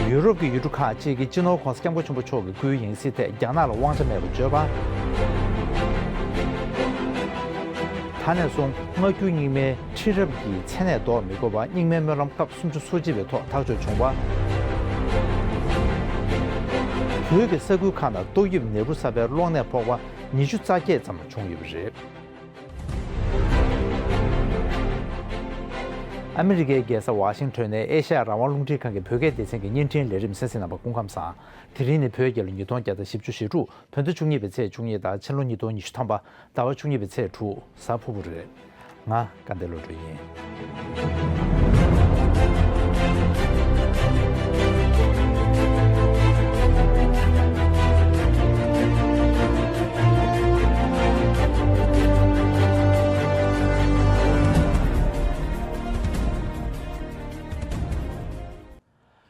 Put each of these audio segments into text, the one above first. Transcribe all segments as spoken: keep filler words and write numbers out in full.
ཡུ་རོབ་ཀྱི་ཡུལ་གྲུ་ཁག་ཅིག་གིས་སྤྱི་ནོར་༸གོང་ས་༸སྐྱབས་མགོན་ཆེན་པོ་མཆོག་གི་སྐུའི་ཡང་སྲིད་ཐད་རྒྱ་ནག་ལ་དབང་ཆ་མེད་པར་བརྗོད་པ། ད་ནས་བཟུང་སྔ་འགྱུར་རྙིང་མའི་ཁྲི་རབས་ཀྱི་མཚན་གནས་འདོགས་མི་དགོས་པ་རྙིང་མའི་སྨོན་ལམ་སྐབས་སུམ་ཅུ་སོ་གཅིག་པའི་ཐོག་ཐག་གཅོད་བྱུང་བ། བོད་ཀྱི་ས་ཁུལ་ཁག་ནང་ཏོག་དབྱིབས་ནད་འབུ་གསར་པའི་གློག་ནད་ཕོག་པ་ཉི་ཤུ་རྩ་བརྒྱད་ཙམ་བྱུང་ཡོད་པ་རེད། ཨ་མི་རི་ཀའི་རྒྱལ་ས་ཝ་ཤིང་ཊོན་ནས་ཨེ་ཤ་ཡ་རང་དབང་རླུང་འཕྲིན་ཁང་གི་བོད་སྐད་སྡེ་ཚན་གྱི་བརྙན་འཕྲིན་ལས་རིམ་གསན་གཟིགས་གནང་བར་སྐུ་ཁམས་བཟང་། དེ་རིང་ནི་བོད་རྒྱལ་ལོ་ཉིས་སྟོང་བརྒྱ་དང་བཞི་བཅུ་ཞེ་དྲུག་བོད་ཟླ་བཅུ་གཉིས་པའི་ཚེས་བཅུ་གཉིས་དང་ཕྱི་ལོ་ཉིས་སྟོང་ཉི་ཤུ་ཐམ་པ་ཟླ་བ་བཅུ་གཉིས་པའི་ཚེས་དྲུག་གཟའ་ཕུར་བུ་རེད། ང་དགའ་ལྡན་བློ་གྲོས་ཡིན།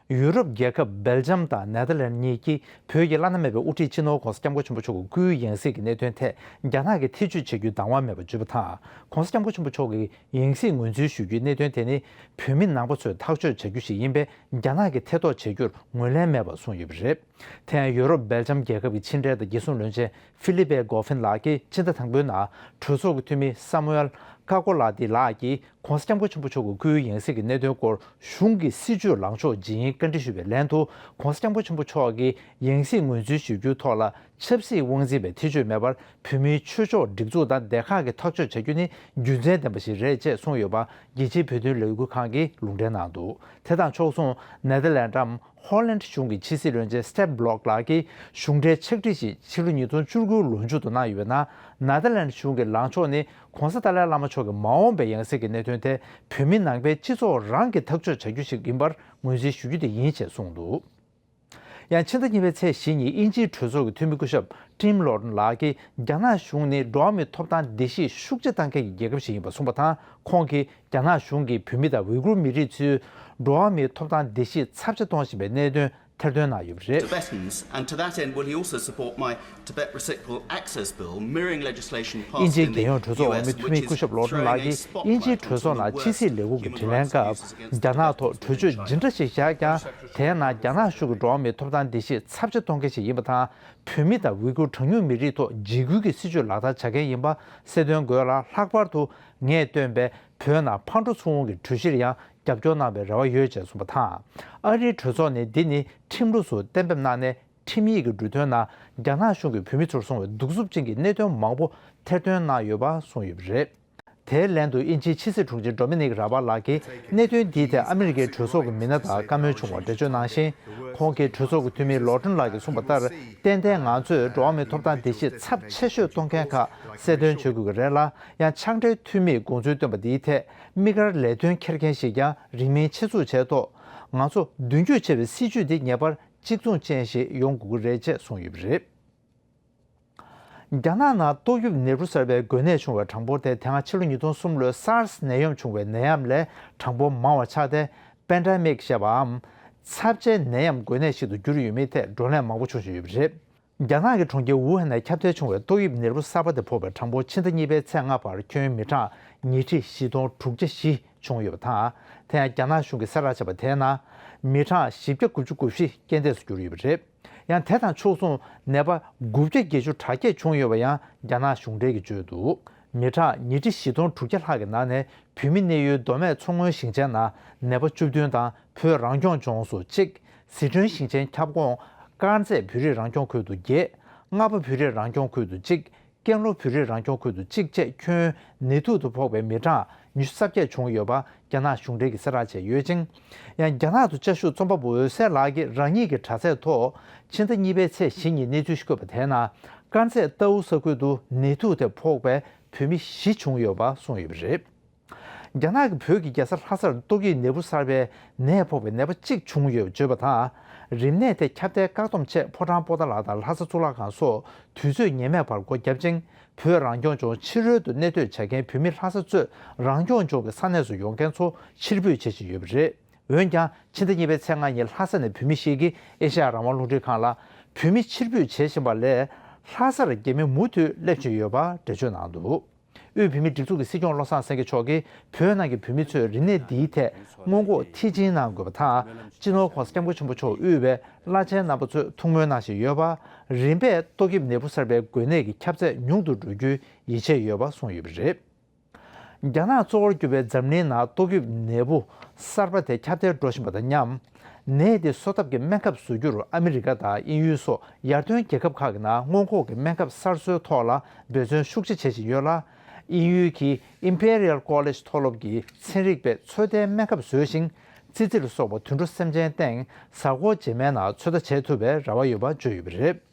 ཡུ་རོབ་རྒྱལ་ཁབ་སྦེལ་ཇམ་དང་ནེ་དར་ལན་གཉིས་ཀྱིས་བོད་ཀྱི་བླ་ན་མེད་པའི་དབུ་ཁྲིད་སྤྱི་ནོར་༸གོང་ས་༸སྐྱབས་མགོན་ཆེན་པོ་མཆོག་གི་སྐུའི་ཡང་སྲིད་ཀྱི་གནད་དོན་ཐད་རྒྱ་ནག་གིས་ཐེ་བྱུས་བྱེད་རྒྱུའི་གདམས་ངག་མེད་པར་བརྗོད་པ་དང་༸གོང་ས་༸སྐྱབས་མགོན་ཆེན་པོ་མཆོག་གི་ཡང་སྲིད་ངོས་འཛིན་ཞུ་རྒྱུའི་གནད་དོན་དེ་ནི་བོད་མི་ནང་པ་ཚོས་ཐག་གཅོད་བྱ་རྒྱུ་ཞིག་ཡིན་པས་རྒྱ་ནག་གིས་ཐེ་གཏོགས་བྱ་རྒྱུར་ངོས་ལེན་མེད་པར་གསུངས་ཡོད་པ་རེད། དེ་ཡང་ཡུ་རོབ་སྦེལ་ཇམ་རྒྱལ་ཁབ་ཀྱི་ཕྱི་འབྲེལ་དང་རྒྱལ་སྲུང་བློན་ཆེན་ཧྥི་ལི་པེ་གོ་ཧྥིན་ལགས་ཀྱིས་ཕྱི་ཟླ་དང་པོའི་ནང་གྲོས་ཚོགས་ཀྱི་འཐུས་མི་སམ་ཝེལ་ཀ་ཀོ་ལ་ཏི་ལགས་ཀྱིས་༸གོང་ས་༸སྐྱབས་མགོན་ཆེན་པོ་མཆོག་གི་སྐུའི་ཡང་སྲིད་ཀྱི་གནད་དོན་སྐོར་གཞུང་གི་སྲིད་བྱུས་ལངས་ཕྱོགས་བརྗེ་ཡིན་བཀའ་འདྲི་ཞུས་པའི་ལན་དུ་༸གོང་ས་༸སྐྱབས་མགོན་ཆེན་པོ་མཆོག་གིས་ཡང་སྲིད་ངོས་འཛིན་ཞུ་རྒྱུའི་ཐོག་ལ་ཆབ་སྲིད་དབང་འཛིན་པའི་ཐེ་བྱུས་མེད་པར་བོད་མིའི་ཆོས་ཕྱོགས་སྒྲིག་འཛུགས་དང་སྡེ་ཁག་གིས་ཐག་གཅོད་བྱ་རྒྱུ་ནི་རྒྱུ་མཚན་ལྡན་པ་ཞིག་རེད་ཅེས་གསུངས་ཡོད་པ་རྒྱལ་སྤྱིའི་བོད་དོན་ལས་འགུལ་ཁང་གིས་ལུང་འདྲེན་གནང་འདུག་དེ་དང་ཕྱོགས་མཚུངས་ནེ་དར་ལན་ཌམ། ཧོ་ལན་གཞུང་གི་ཕྱི་སྲིད་བློན་ཆེན་སྟེབ་བྷ་ལོག་ལགས་ཀྱིས་གཞུང་འབྲེལ་ཕྱག་བྲིས་ཤིག་ཕྱི་ལོ་ཉིས་སྟོང་བཅུ་དགུ་ལོ་མཇུག་ཏུ་གནང་ཡོད་པའི་ནང་ནེ་དར་ལན་གཞུང་གི་ལངས་ཕྱོགས་ནི་༸གོང་ས་ཏཱ་ལའི་བླ་མ་མཆོག་གི་མ་འོངས་པའི་ཡང་སྲིད་ཀྱི་གནད་དོན་དེ་བོད་མི་ནང་པའི་སྤྱི་ཚོགས་རང་གིས་ཐག་གཅོད་བྱ་རྒྱུ་ཞིག་ཡིན་པར་ངོས་འཛིན་ཞུ་རྒྱུ་དེ་ཡིན་ཅེས་གསུངས་འདུག་ཡང་ཕྱི་ཟླ་གཉིས་པའི་ཚེས་བཞི་ཉིན་དབྱིན་ཇིའི་གྲོས་ཚོགས་ཀྱི་འཐུས་མི་སྐུ་ཞབས་ཊིམ་ལོ་ཊོན་ལགས་ཀྱིས་རྒྱ་ནག་གཞུང་ནི་འགྲོ་བ་མིའི་ཐོབ་ཐང་བརྡལ་བཤིག་ཤུགས་ཆེ་བཏང་མཁན་གྱི་རྒྱལ་ཁབ་ཞིག་ཡིན་པ་གསུངས་པ་དང་ཁོང་གིས། རྒྱ་ནག་གཞུང་གིས་བོད་མི་དང་ཝི་གུར་མི་རིགས་ཚོའི་འགྲོ་བ་མིའི་ཐོབ་ཐང་བརྡལ་བཤིག་ཚབས་ཆེ་གཏོང་བཞིན་པའི་གནད་དོན་ཐེར་འདོན་གནང་ཡོད་པ་རེད། Tibetans, and to that end, will he also support my Tibet Reciprocal Access Bill, mirroring legislation དབྱིན་ཇིའི་རྒྱལ་ཡོངས་གྲོས་ཚོགས་འོག་མའི་འཐུས་མི་སྐུ་ཞབས་ལོ་ཊོན་ལགས་ཀྱིས་དབྱིན་ཇིའི་གྲོས་ཚོགས་ནང་ཕྱི་སྲིད་ལས་ཁུངས་ཀྱི་དྲིས་ལན་སྐབས། རྒྱ་ནག་ཐོག་གྲོས་ཆོད་ཇི་འདྲ་ཞིག་བཞག་ཀྱང་། དེའི་ནང་རྒྱ་ནག་གཞུང་གིས་འགྲོ་བ་མིའི་ཐོབ་ཐང་བརྡལ་བཤིག་ཚབས་ཆེ་གཏོང་མཁན་ཞིག་ཡིན་པ་དང་། བོད་མི་དང་ཝི་གུར་གྲངས་ཉུང་མི་རིགས་ཐོག་འཇིགས་སྐུལ་གྱི་སྲིད་བྱུས་ལག་བསྟར་བྱ་མཁན་ཡིན་པ་གསལ་སྟོན་དགོས་ལ། ལྷག་པར་དུ་ངས་བཏོན་པའི་བོད་ནང་ཕར་འགྲོ་ཚུར་འོང་གི་གྲོས་གཞིར་ཡང་རྒྱབ་སྐྱོར་གནང་བའི་རེ་བ་ཡོད་ཅེས་གསུངས་པ་དང་། ཨ་རིའི་གྲོས་ཚོགས་ནས་འདི་ནི་ཁྲིམས་ལུགས་སུ་གཏན་འབེབས་གནང་ནས། ཁྲིམས་ཡིག་གི་འབྲུ་དོན་ནང་རྒྱ་ནག་གཞུང་གིས་བོད་མི་ཚོར་སོང་བའི་གདུག་རྩུབ་ཅན་གྱི་གནད་དོན་མང་པོ་ཐེར་འདོན་གནང་ཡོད་པ་གསུངས་ཡོད་པ་རེད། དེའི་ལན་དུ་དབྱིན་ཇིའི་ཕྱི་སྲིད་དྲུང་ཆེ་ཌོ་མི་ནིག་ར་བྷ་ལགས་ཀྱིས་གནད་དོན་འདིའི་ཐད་ཨ་མི་རི་ཀའི་གྲོས་ཚོགས་ཀྱི་མི་སྣ་དང་བཀའ་མོལ་བྱུང་བར་འགྲེལ་བརྗོད་གནང་ཞིང་། ཁོང་གིས་གྲོས་ཚོགས་ཀྱི་འཐུས་མི་ལོ་ཊོན་ལགས་ཀྱིས་གསུངས་པ་ལྟར། ཏན་ཏན་ང་ཚོས་འགྲོ་བ་མིའི་ཐོབ་ཐང་བརྡལ་བཤིག་ཚབས་ཆེ་ཤོས་གཏོང་མཁན་ཁག་གསལ་སྟོན་བྱེད་དགོས་ཀྱི་རེད་ལ། ཡང་ཕྱག་སྦྲེལ་འཐུས་མིས་དགོངས་ཚུལ་བཏོན་པ་འདིའི་ཐད་དམིགས་བཀར་ལས་དོན་འཁྱེར་མཁན་ཞིག་ཀྱང་རིང་མིན་ཆེད་འཛུགས་བྱས་ཐོག་ང་ཚོ་མདུན་སྐྱོད་བྱས་པའི་སྲིད་བྱུས་འདི་ངེས་པར་གཅིག་མཚུངས་ཅན་ཞིག་ཡོང་དགོས་ཀྱི་རེད་ཅེས་གསུངས་ཡོད་པ་རེད། རྒྱ་ནག་ནང་ཏོག་དབྱིབས་ནད་འབུ་གསར་པའི་འགོས་ནད་བྱུང་བའི་གྲངས་འབོར་དེ་དེ་སྔ་ཕྱི་ལོ་ཉིས་སྟོང་གསུམ་ལོའི་སཱར་སི་ནད་ཡམས་བྱུང་བའི་ནད་ཡམས་ལས་གྲངས་འབོར་མང་བ་ཆགས་ཏེ། པེན་ཌེ་མིག་ཞེས་པའམ། ཚབས་ཆེའི་ནད་ཡམས་འགོས་ནད་ཞིག་ཏུ་གྱུར་ཡོད་མིན་ཐད་བགྲོ་གླེང་མང་པོ་བྱུང་བཞིན་ཡོད་པ་རེད། རྒྱ་ནག་གི་གྲོང་ཁྱེར་ཝུ་ཧན་ནས་ཁྱབ་གདལ་བྱུང་བའི་ཏོག་དབྱིབས་ནད་འབུ་གསར་པ་དེ་ཕོག་པའི་གྲངས་འབོར་ཕྱི་ཟླ་གཉིས་པའི་ཚེས་ལྔ་བར་ཁྱོན་མི་གྲངས་ཉིས་ཁྲི་བཞི་སྟོང་དྲུག་བརྒྱ་བཞི་བྱུང་ཡོད་པ་དང་། དེ་ཡང་རྒྱ་ནག་གཞུང་གིས་གསལ་བསྒྲགས་བྱས་པ་དེའི་ནང་། མི་གྲངས་བཞི་བརྒྱ་དགུ་བཅུ་གོ་བཞི་རྐྱེན་འདས་སུ་གྱུར་ཡོད་པ་རེད། ཡང་དེ་དང་ཕྱོགས་མཚུངས་ནད་པ་དགུ་བརྒྱ་བརྒྱད་ཅུ་གྲངས་བརྒྱད་བྱུང་ཡོད་པ་ཡང་རྒྱ་ནག་གཞུང་འབྲེལ་གྱིས་བརྗོད་འདུག་མི་གྲངས་ཉིས་ཁྲི་བཞི་སྟོང་དྲུག་བརྒྱ་ལྷག་གི་ནང་ནས་བོད་མི་གནས་ཡུལ་མདོ་སྨད་མཚོ་སྔོན་ཞིང་ཆེན་ནང་ནད་པ་བཅུ་བདུན་དང་བོད་རང་སྐྱོང་ལྗོངས་སུ་གཅིག་ཟི་ཁྲོན་ཞིང་ཆེན་ཁྱབ་ཁོངས་དཀར་མཛེས་བོད་རིགས་རང་སྐྱོང་ཁུལ་དུ་བརྒྱད། རྔ་པ་བོད་རིགས་རང་སྐྱོང་ཁུལ་དུ་གཅིག་ཀན་ལྷོ་བོད་རིགས་རང་སྐྱོང་ཁུལ་དུ་གཅིག་བཅས་ཁྱོན་ནད་དུག་དེ་ཕོག་པའི་མི་གྲངས་ཉི་ཤུ་རྩ་བརྒྱད་བྱུང་ཡོད་པ་རྒྱ་ནག་གཞུང་འབྲེལ་གྱིས་གསལ་བསྒྲགས་བྱས་ཡོད་ཅིང་། ཡང་རྒྱ་ནག་ཏུ་བཅའ་བཞུགས་རྩོམ་པ་པོ་འོད་ཟེར་ལགས་ཀྱིས་རང་ཉིད་ཀྱི་དྲ་ཚིགས་ཐོག་ཕྱི་ཟླ་གཉིས་པའི་ཚེས་བཞི་ཉིན་གནས་ཚུལ་ཞིག་བཀོད་པ་དེའི་ནང་། དཀར་མཛེས་རྟའུ་ས་ཁུལ་དུ་ནད་དུག་དེ་ཕོག་པའི་བོད་མི་བཞི་བྱུང་ཡོད་པ་གསུངས་ཡོད་པ་རེད། རྒྱ་ནག་གིས་བོད་ཀྱི་རྒྱལ་ས་ལྷ་སར་ཏོག་དབྱིབས་ནད་འབུ་གསར་པའི་ནད་ཕོག་པའི་ནད་པ་གཅིག་བྱུང་ཡོད་པར་བརྗོད་པ་དང་། རིམས་ནད་དེ་ཁྱབ་གདལ་བཀག་སྡོམ་ཆེད་ཕོ་བྲང་པོ་ཏཱ་ལ་དང་ལྷ་ས་གཙུག་ལག་ཁང་སོགས་དུས་ཚོད་ངེས་མེད་བར་སྒོ་བརྒྱབ་ཅིང་། བོད་རང་སྐྱོང་ལྗོངས་ཕྱི་རོལ་དུ་གནས་སྡོད་བྱ་མཁན་བོད་མི་ལྷ་ས་གཙོས་རང་སྐྱོང་ལྗོངས་ཀྱི་ས་གནས་སུ་ཡོང་མཁན་ཚོ་ཕྱིར་འབུད་བྱེད་བཞིན་ཡོད་པ་རེད། འོན་ཀྱང་ཕྱི་ཟླ་གཉིས་པའི་ཚེས་ལྔ་ཉིན་ལྷ་ས་ནས་བོད་མི་ཞིག་གིས་ཨེ་ཤ་ཡ་རང་དབང་རླུང་འཕྲིན་ཁང་ལ། བོད་མི་ཕྱིར་འབུད་བྱེད་བཞིན་པ་ལས་ལྷ་སར་རྒྱ་མི་མུ་མཐུད་སླེབས་བཞིན་ཡོད་པ་འགྲེལ་བརྗོད་གནང་འདུག་དབུས་བོད་མིའི་སྒྲིག་འཛུགས་ཀྱི་སྲིད་སྐྱོང་བློ་བཟང་སེང་གེ་མཆོག་གིས་བོད་ནང་གི་བོད་མི་ཚོས་རིག་གནས་འདིའི་ཐད་སྔོན་འགོག་མཐིལ་ཕྱིན་གནང་དགོས་པ་དང་། སྤྱི་ནོར་༸གོང་ས་༸སྐྱབས་མགོན་ཆེན་པོ་མཆོག་དབུས་པའི་བླ་ཆེན་རྣམ་པ་ཚོས་ཐུགས་སྨོན་གནང་བཞིན་ཡོད་པ། རིམ་པས་ཏོག་དབྱིབས་ནད་འབུ་གསར་པའི་འགོས་ནད་ཀྱི་ཁྱབ་ཚད་ཉུང་དུ་འགྲོ་རྒྱུའི་ཡིད་ཆེས་ཡོད་པ་གསུངས་ཡོད་པ་རེད། རྒྱ་ནག་གཙོ་བོར་གྱུར་པའི་འཛམ་གླིང་ནང་ཏོག་དབྱིབས་ནད་འབུ་གསར་པ་དེ་ཁྱབ་གདལ་འགྲོ་བཞིན་པ་དང་མཉམ། ནད་དེ་གསོ་ཐབས་ཀྱི་སྨན་ཁབ་བཟོ་རྒྱུར་ཨ་མི་རི་ཀ་དང་དབྱིན་ཡུལ་སོགས་ཡར་ཐོན་རྒྱལ་ཁབ་ཁག་གི་ནང་སྔོན་འགོག་གི་སྨན་ཁབ་གསར་བཟོའི་ཐོག་ལ་འབད་བརྩོན་ཤུགས་ཆེ་བྱེད་བཞིན་ཡོད་ལ། དབྱིན་ཡུལ་གྱི་Imperial College མཐོ་སློབ་ཀྱི་ཚན་རིག་པས་ཚོད་ལྟའི་སྨན་ཁབ་བཟོས་ཤིང་། ཙི་ཙི་ལ་སོགས་པ་དུད་འགྲོ་སེམས་ཅན་སྟེང་གཟའ་འཁོར་རྗེས་མའི་ནང་ཚོད་ལྟ་བྱེད་ཐུབ་པའི་རེ་བ་ཡོད་པ་བརྗོད་ཡོད་པ་རེད།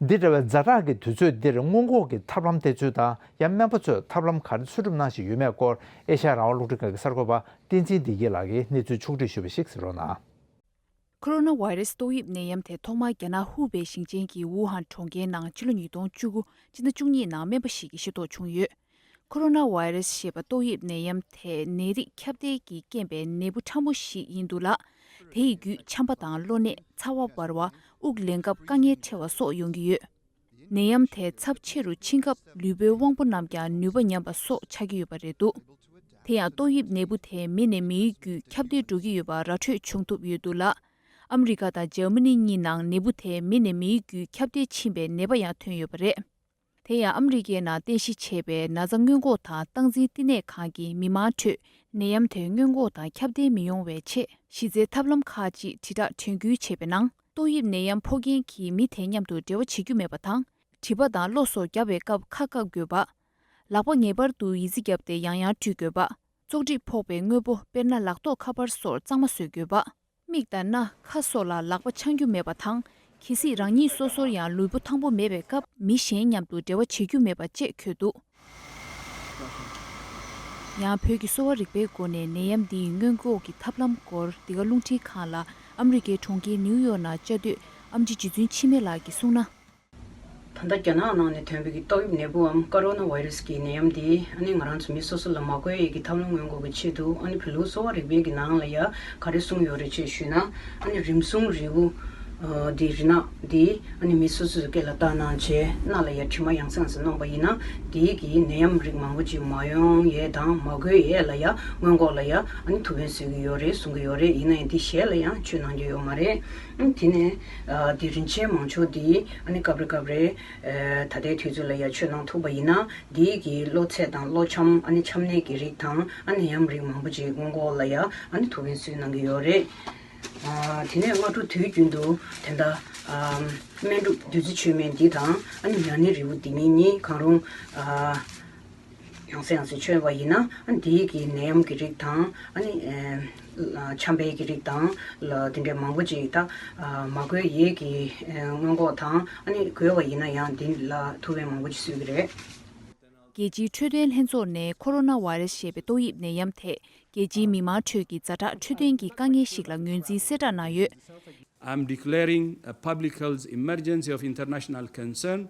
འདི་འདྲ་བའི་ཛ་དྲག་གི་དུས་ཚོད་འདིར་སྔོན་འགོག་གི་ཐབས་ལམ་སྟེར་ཚུལ་དང་། ཡང་སྨན་པ་ཚོས་ཐབས་ལམ་ག་རེ་འཚོལ་སྒྲུབ་གནང་བཞིན་ཡོད་མེད་སྐོར། ཨེ་ཤ་ཡ་རང་དབང་རླུང་འཕྲིན་ཁང་གི་གསར་འགོད་པ་བསྟན་འཛིན་བདེ་སྐྱིད་ལགས་ཀྱིས་གནས་ཚུལ་ཕྱོགས་བསྒྲིགས་ཞུས་པ་ཞིག་གསན་རོགས་གནང་། ཁོ་རོ་ན་བྷ་ཡི་རེ་སི་ཏོག་དབྱིབས་ནད་ཡམས་དེ་ཐོག་མར་རྒྱ་ནག་ཧུའུ་པེ་ཞིང་ཆེན་གྱི་ཝུ་ཧན་གྲོང་ཁྱེར་ནང་ཕྱི་ལོ་ཉིས་སྟོང་བཅུ་དགུ་སྤྱི་ཟླ་བཅུ་གཉིས་ནང་སྨན་པ་ཞིག་གིས་ཤེས་རྟོགས་བྱུང་ཡོད། ཁོ་རོ་ན་བྷ་ཡི་རེ་སི་ཞེས་པ་ཏོག་དབྱིབས་ནད་ཡམས་དེ་ནད་རིགས་ཁྱབ་གདལ་གྱི་རྐྱེན་པས་ནད་འབུ་ཕྲ་མོ་ཞིག་ཡིན་འདུག་ལ། དེ་ཡི་བརྒྱུད་ཆམ་པ་དང་གློ་ནད། ཚ་བ་འབར་བ། དབུགས་ལེན་སྐབས་དཀའ་ངལ་འཕྲད་པ་སོགས་ཡོང་གི་ཡོད། ནད་ཡམས་དེ་ཚབས་ཆེ་རུ་ཕྱིན་སྐབས་ལུས་པོའི་དབང་པོ་རྣམས་ཀྱང་ནུས་པ་ཉམས་པ་སོགས་ཆགས་ཀྱི་ཡོད་པ་རེད་འདུག་དེ་ཡང་ཏོག་དབྱིབས་ནད་འབུ་དེ་མི་ནས་མིའི་བརྒྱུད་ཁྱབ་གདལ་འགྲོ་གི་ཡོད་པ་ར་འཕྲོད་བྱུང་ཐུབ་ཡོད་འདུག་ལ། ཨ་མི་རི་ཀ་དང་འཇར་མ་ནི་གཉིས་ནང་ནད་འབུ་དེ་མི་ནས་མིའི་བརྒྱུད་ཁྱབ་གདལ་ཕྱིན་པའི་ནད་པ་ཡང་ཐོན་ཡོད་པ་རེད། དེ་ཡང་ཨ་མི་རི་ཀའི་ནང་རྟེན་གཞི་བྱས་པའི་ན་ཚ་སྔོན་འགོག་དང་སྟངས་འཛིན་བསྟི་གནས་ཁང་གིས་མི་མང་ཁྲོད་ནད་ཡམས་དེ་སྔོན་འགོག་དང་ཁྱབ་གདལ་མི་ཡོང་བའི་ཆེད་གཞི་རྩའི་ཐབས་ལམ་ཁག་ཅིག་དྲིལ་བསྒྲགས་དྲན་སྐུལ་བྱས་པའི་ནང་། ཏོག་དབྱིབས་ནད་ཡམས་ཕོག་མཁན་གྱི་མི་དེ་མཉམ་དུ་འབྲེལ་བ་བྱེད་རྒྱུ་མེད་པ་དང་། མགྲིན་པ་དང་གློ་སོགས་བརྒྱབ་པའི་སྐབས་ཁ་བཀབ་དགོས་པ། ལག་པ་ངེས་པར་དུ་ཡི་ཙི་བརྒྱབ་སྟེ་ཡང་ཡང་བཀྲུ་དགོས་པ། བཙོག་གྲིབ་ཕོག་པའི་དངོས་པོ་དཔེར་ན་ལག་ཐོགས་ཁ་པར་སོགས་གཙང་མ་བཟོ་དགོས་པ། མིག་དང་སྣ། ཁ་སོགས་ལ་ལག་པ་འཆང་རྒྱུ་མེད་པ་དང་། གལ་སྲིད་རང་ཉིད་སོ་སོར་ཡང་ལུས་པོ་ཐང་པོ་མེད་པའི་སྐབས་མི་གཞན་མཉམ་དུ་འབྲེལ་བ་བྱེད་རྒྱུ་མེད་པ་བཅས་འཁོད་འདུག་ཡང་བོད་ཀྱི་གསོ་བ་རིག་པའི་སྒོ་ནས་ནད་ཡམས་འདིའི་སྔོན་འགོག་གི་ཐབས་ལམ་སྐོར་འདི་ག་རླུང་འཕྲིན་ཁང་ལ་ཨ་མི་རི་ཀའི་གྲོང་ཁྱེར་ནིའུ་ཡོག་ནང་བཅའ་སྡོད་ཨེམ་ཆི་རྗེ་བཙུན་འཆི་མེད་ལགས་ཀྱིས་གསུངས་ན། ད་ལྟ་རྒྱ་ནག་ནང་ནས་ཐོན་པའི་གི་ཏོག་དབྱིབས་ནད་འབུའམ་ཀ་རོ་ན་བྷའི་རེ་སི་གི་ནད་ཡམས་འདི་ཨ་ནི་ང་རང་ཚོ་མི་སོ་སོ་ལ་མ་འགོས་ཡས་ཀྱི་ཐབས་ལམ་སྔོན་འགོག་གི་ཆེད་དུ་ཨ་ནི་བོད་ལུགས་གསོ་བ་རིག་པའི་གི་ནང་ལ་ཡ་ག་རེ་གསུངས་ཡོད་རེད་ཅེས་ཞུས་ན། ཨ་ནི་རིམས་སྲུང་རིལ་བུ་ཨ་འདི་རིལ་ནག་འདི་ཨ་ནི་མི་སོ་སོའི་སྐེ་ལ་བཏགས་གནང་བྱས་སྣ་ལ་ཡ་དྲི་མ་ཡང་སེ་ཡང་སེ་གནོན་པ་ཡིན་ན་འདིའི་གི་ནད་ཡམས་རིགས་མང་པོ་ཅིག་མ་ཡོང་ཡས་དང་མ་འགོས་ཡས་ལ་ཡ་སྔོན་འགོག་ལ་ཡ་ཨ་ནི་ཐུགས་ཕན་གསོས་ཀྱི་ཡོད་རེད་གསུང་གི་ཡོད་རེད། ཡིན་ན་ཡང་འདི་གཞས་ལ་ཡང་བཅོས་གནང་རྒྱུ་ཡོད་མ་རེད། ཨ་དེ་ནས་ཨ་འདི་རིན་ཆེན་མང་ཆུང་འདི་ཨ་ནི་སྐབས་རེ་སྐབས་རེ། ཨ་ད་ལྟའི་དུས་ཚོད་ལ་ཡ་མཆོད་གནང་ཐུབ་པ་ཡིན་ན། འདིའི་གི་གློ་ཚད་དང་གློ་ཆམ། ཨ་ནི་ཆམ་ནད་ཀྱི་རིགས་དང་། ཨ་ནི་ནད་ཡམས་རིགས་མང་པོ་ཅིག་སྔོན་འགོག་ལ་ཡ་ཨ་ནི་ཐུགས་ཕན་གསོས་གནང་གི་ཡོད་རེད། ཨ་དེ་ནས་སྔ་དྲོ་དུས་རྒྱུན་དུ་དེ་འདྲ་ཨ་སྨན་སྒྲུབ་བདུད་རྩི་མཆོད་མེ་འདི་དང་། ཨ་ནི་ཉ་ནི་རིལ་བུ་འདི་གཉིས་གང་རུང་ཨ་ཡང་སེ་ཡང་སེ་མཆོད་པ་ཡིན་ན། ཨ་ནི་འདིའི་གི་ནད་ཡམས་ཀྱི་རིགས་དང་། ཨ་ནི་ཨ་ཆམ་པའི་གི་རིགས་དང་ལ་དེ་འདྲའི་མང་པོ་ཅིག་ད་ཨ་མ་འགོས་ཡས་ཀྱི་ཨ་སྔོན་འགོག་དང་། ཨ་ནི་འགོས་པ་ཡིན་ན་ཡང་འདི་ལ་ཐུགས་ཕན་མང་པོ་ཅིག་གསོས་ཀྱི་རེད། རྒྱལ་སྤྱིའི་འཕྲོད་བསྟེན་ལྷན་ཚོགས་ནས་ཁོ་རོ་ན་བྷའི་རེ་སི་ཞེས་པའི་ཏོག་དབྱིབས་ནད་ཡམས་ཐད་རྒྱལ་སྤྱིའི་མི་མང་ཁྲོད་ཀྱི་ཛ་དྲག་འཕྲོད་བསྟེན་གྱི་དཀའ་ངལ་ཞིག་ལ་ངོས་འཛིན་གསལ་བསྒྲགས་གནང་ཡོད། I'm declaring a public health emergency of international concern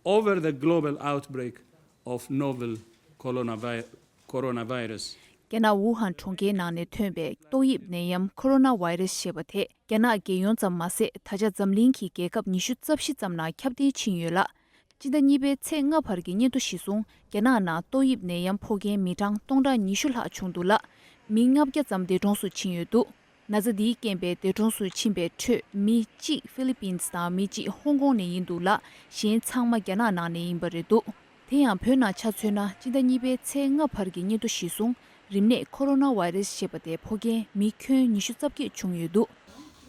over the global outbreak of novel coronavi- coronavirus. རྒྱ་ནག་ཝུ་ཧན་གྲོང་ཁྱེར་ནང་ནས་ཐོན་པའི་ཏོག་དབྱིབས་ནད་ཡམས་ཁོ་རོ་ན་བྷའི་རེ་སི་ཞེས་པ་དེ་རྒྱ་ནག་རྒྱལ་ཡོངས་ཙམ་མ་ཟད། ད་ཆ་འཛམ་གླིང་གི་རྒྱལ་ཁབ་ཉི་ཤུ་རྩ་བཞི་ཙམ་ནང་ཁྱབ་གདལ་ཕྱིན་ཡོད་ལ། སྤྱི་ཟླ་གཉིས་པའི་ཚེས་ལྔ་བར་གྱི་སྙན་ཐོ་གཞིར་བཟུང་། རྒྱ་ནག་ནང་ཏོག་དབྱིབས་ནད་ཡམས་ཕོག་མཁན་མི་གྲངས་སྟོང་ཕྲག་ཉི་ཤུ་ལྷག་བྱུང་འདུག་ལ། མི་ལྔ་བརྒྱ་ཙམ་འདས་གྲོངས་སུ་ཕྱིན་ཡོད་འདུག་ན་ཚ་འདིའི་རྐྱེན་པས་འདས་གྲོངས་སུ་ཕྱིན་པའི་ཁྲོད་མི་གཅིག་ཧྥི་ལི་པིན་དང་མི་གཅིག་ཧོང་ཀོང་ནས་ཡིན་འདུག་ལ། གཞན་ཚང་མ་རྒྱ་ནག་ནང་ནས་ཡིན་པ་རེད་འདུག་དེ་ཡང་བོད་ནང་ཆ་མཚོན་ན། སྤྱི་ཟླ་གཉིས་པའི་ཚེས་ལྔ་བར་གྱི་སྙན་ཐོ་གཞིར་བཟུང་། རིམས་ནད་ཁོ་རོ་ན་བྷའི་རེ་སི་ཞེས་པ་དེ་ཕོག་མཁན་མི་ཁྱོན་ཉི་ཤུ་རྩ་བརྒྱད་བྱུང་ཡོད་འདུག་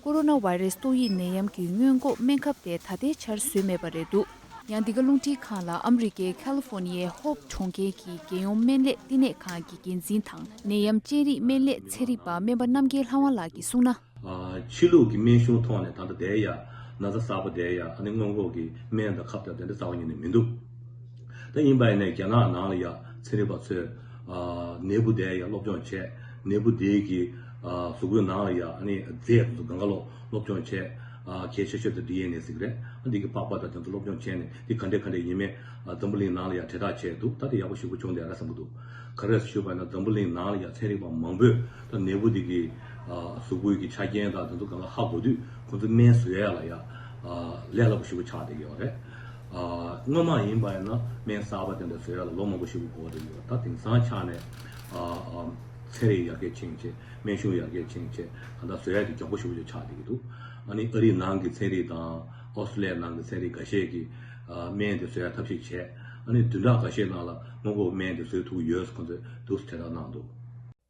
ཁོ་རོ་ན་བྷའི་རེ་སི་ཏོག་དབྱིབས་ནད་ཡམས་ཀྱི་སྔོན་འགོག་སྨན་ཁབ་དེ་ད་ལྟའི་ཆར་བཟོས་མེད་པ་རེད་འདུག་ཡང་འདི་ག་རླུང་འཕྲིན་ཁང་ལ་ཨ་མི་རི་ཀའི་ཁ་ལི་ཧྥོ་ནི་ཡའི་ཧོབ་གྲོང་ཁྱེར་གྱི་རྒྱལ་ཡོངས་སྨན་ལས་བསྟི་གནས་ཁང་གི་འགན་འཛིན་དང་། ནད་ཡམས་ཅན་རིག་སྨན་ལས་ཚན་རིག་པ་སྨན་པ་རྣམ་རྒྱལ་ལྷ་དབང་ལགས་ཀྱིས་གསུངས་ན། ཨ་ཕྱི་ལུགས་ཀྱི་སྨན་གཞུང་ཐོག་ནས་ད་ལྟ་དེ་ཡ་ན་ཚ་གསར་པ་དེ་ཡ་ཨ་ནི་སྔོན་འགོག་གི་སྨན་དང་ཁབ་དང་དེ་འདྲ་རྩ་བ་ཉིད་ནས་མི་འདུག་ད་ཡིན་པ་ཡིན་ནའི་རྒྱ་ནག་ནང་ལ་ཡ་ཚན་རིག་པ་ཚོས་ཨ་ནད་འབུ་དེ་ཡ་སློབ་སྦྱོང་བྱས། ནད་འབུ་དེ་གི་ཨ་གཟུགས་པོའི་ནང་ལ་ཡ་ཨ་ནི་རྫས་དེ་ཚོ་གང་ག་ལོ་སློབ་སྦྱོང་བྱས། ཨ་གལ་ཆེ་ཤོས་དེ་ཌི་ཨེན་ཨེ་ཟེར་གི་རེད། ཨ་འདི་གི་པགས་པ་དང་དེ་ཚོ་སློབ་སྦྱོང་བྱས་ནས་འདི་ག་འདྲས་ག་འདྲས་ཡིན་མིན་ཨ་འཛམ་བུ་གླིང་ནང་ལ་ཡ་དྲིལ་བསྒྲགས་བྱས་འདུག་ད་དེ་ཡག་པོ་ཞེ་པོ་བྱུང་བསྡད་རེད་བསམ་གི་འདུག་ག་རེ་ཞུས་པ་ཡིན་ན་འཛམ་བུ་གླིང་ནང་ལ་ཡ་ཚན་རིག་པ་མང་པོས་ད་ནད་འབུ་འདི་གི་ཨ་གཟུགས་པོའི་གི་ཆ་རྐྱེན་དང་དེ་ཚོ་གང་ག་ཧ་གོ་དུས་ཁོ་ཚོ་སྨན་བཟོ་ཡ་ལ་ཡ་ཨ་ལས་སླ་པོ་ཞེ་པོ་ཆགས་བསྡད་ཀྱི་ཡོད་རེད། སྔོན་མ་ཡིན་པ་ཡིན་ན་སྨན་གསར་པ་དེ་འདྲ་བཟོ་ཡ་ལ་ལོ་མང་པོ་ཞིག་འགོར་བསྡད་ཡོད། ད་དེང་སང་ཆ་ནས་ཚན་རིག་ཡར་རྒྱས་ཕྱིན་བྱས། སྨན་གཞུང་ཡར་རྒྱས་ཕྱིན་བྱས། ད་ལྟ་བཟོ་ཡ་དེ་མགྱོགས་པོ་ཞིག་ཆགས་བསྡད་ཀྱི་འདུག་ཨ་ནི་ཨ་རིའི་ནང་གི་ཚན་རིག་དང་ཨོ་སི་ཀྲི་ལི་ཡའི་ནང་གི་ཚན་རིག་འགའ་ཤས་ཀྱིས་སྨན་དེ་བཟོ་ཡ་ཐབས་ཤེས་བྱས། ཨ་ནི་བདུན་ཕྲག་འགའ་ཤས་ནང་ལ་སྔོན་འགོག་སྨན་དེ་བཟོ་ཐུབ་ཀྱི་ཡོད་ཟེར་ཁོང་ཚོས་འདུག་སེ་དྲིལ་བསྒྲགས་གནང་འདུག།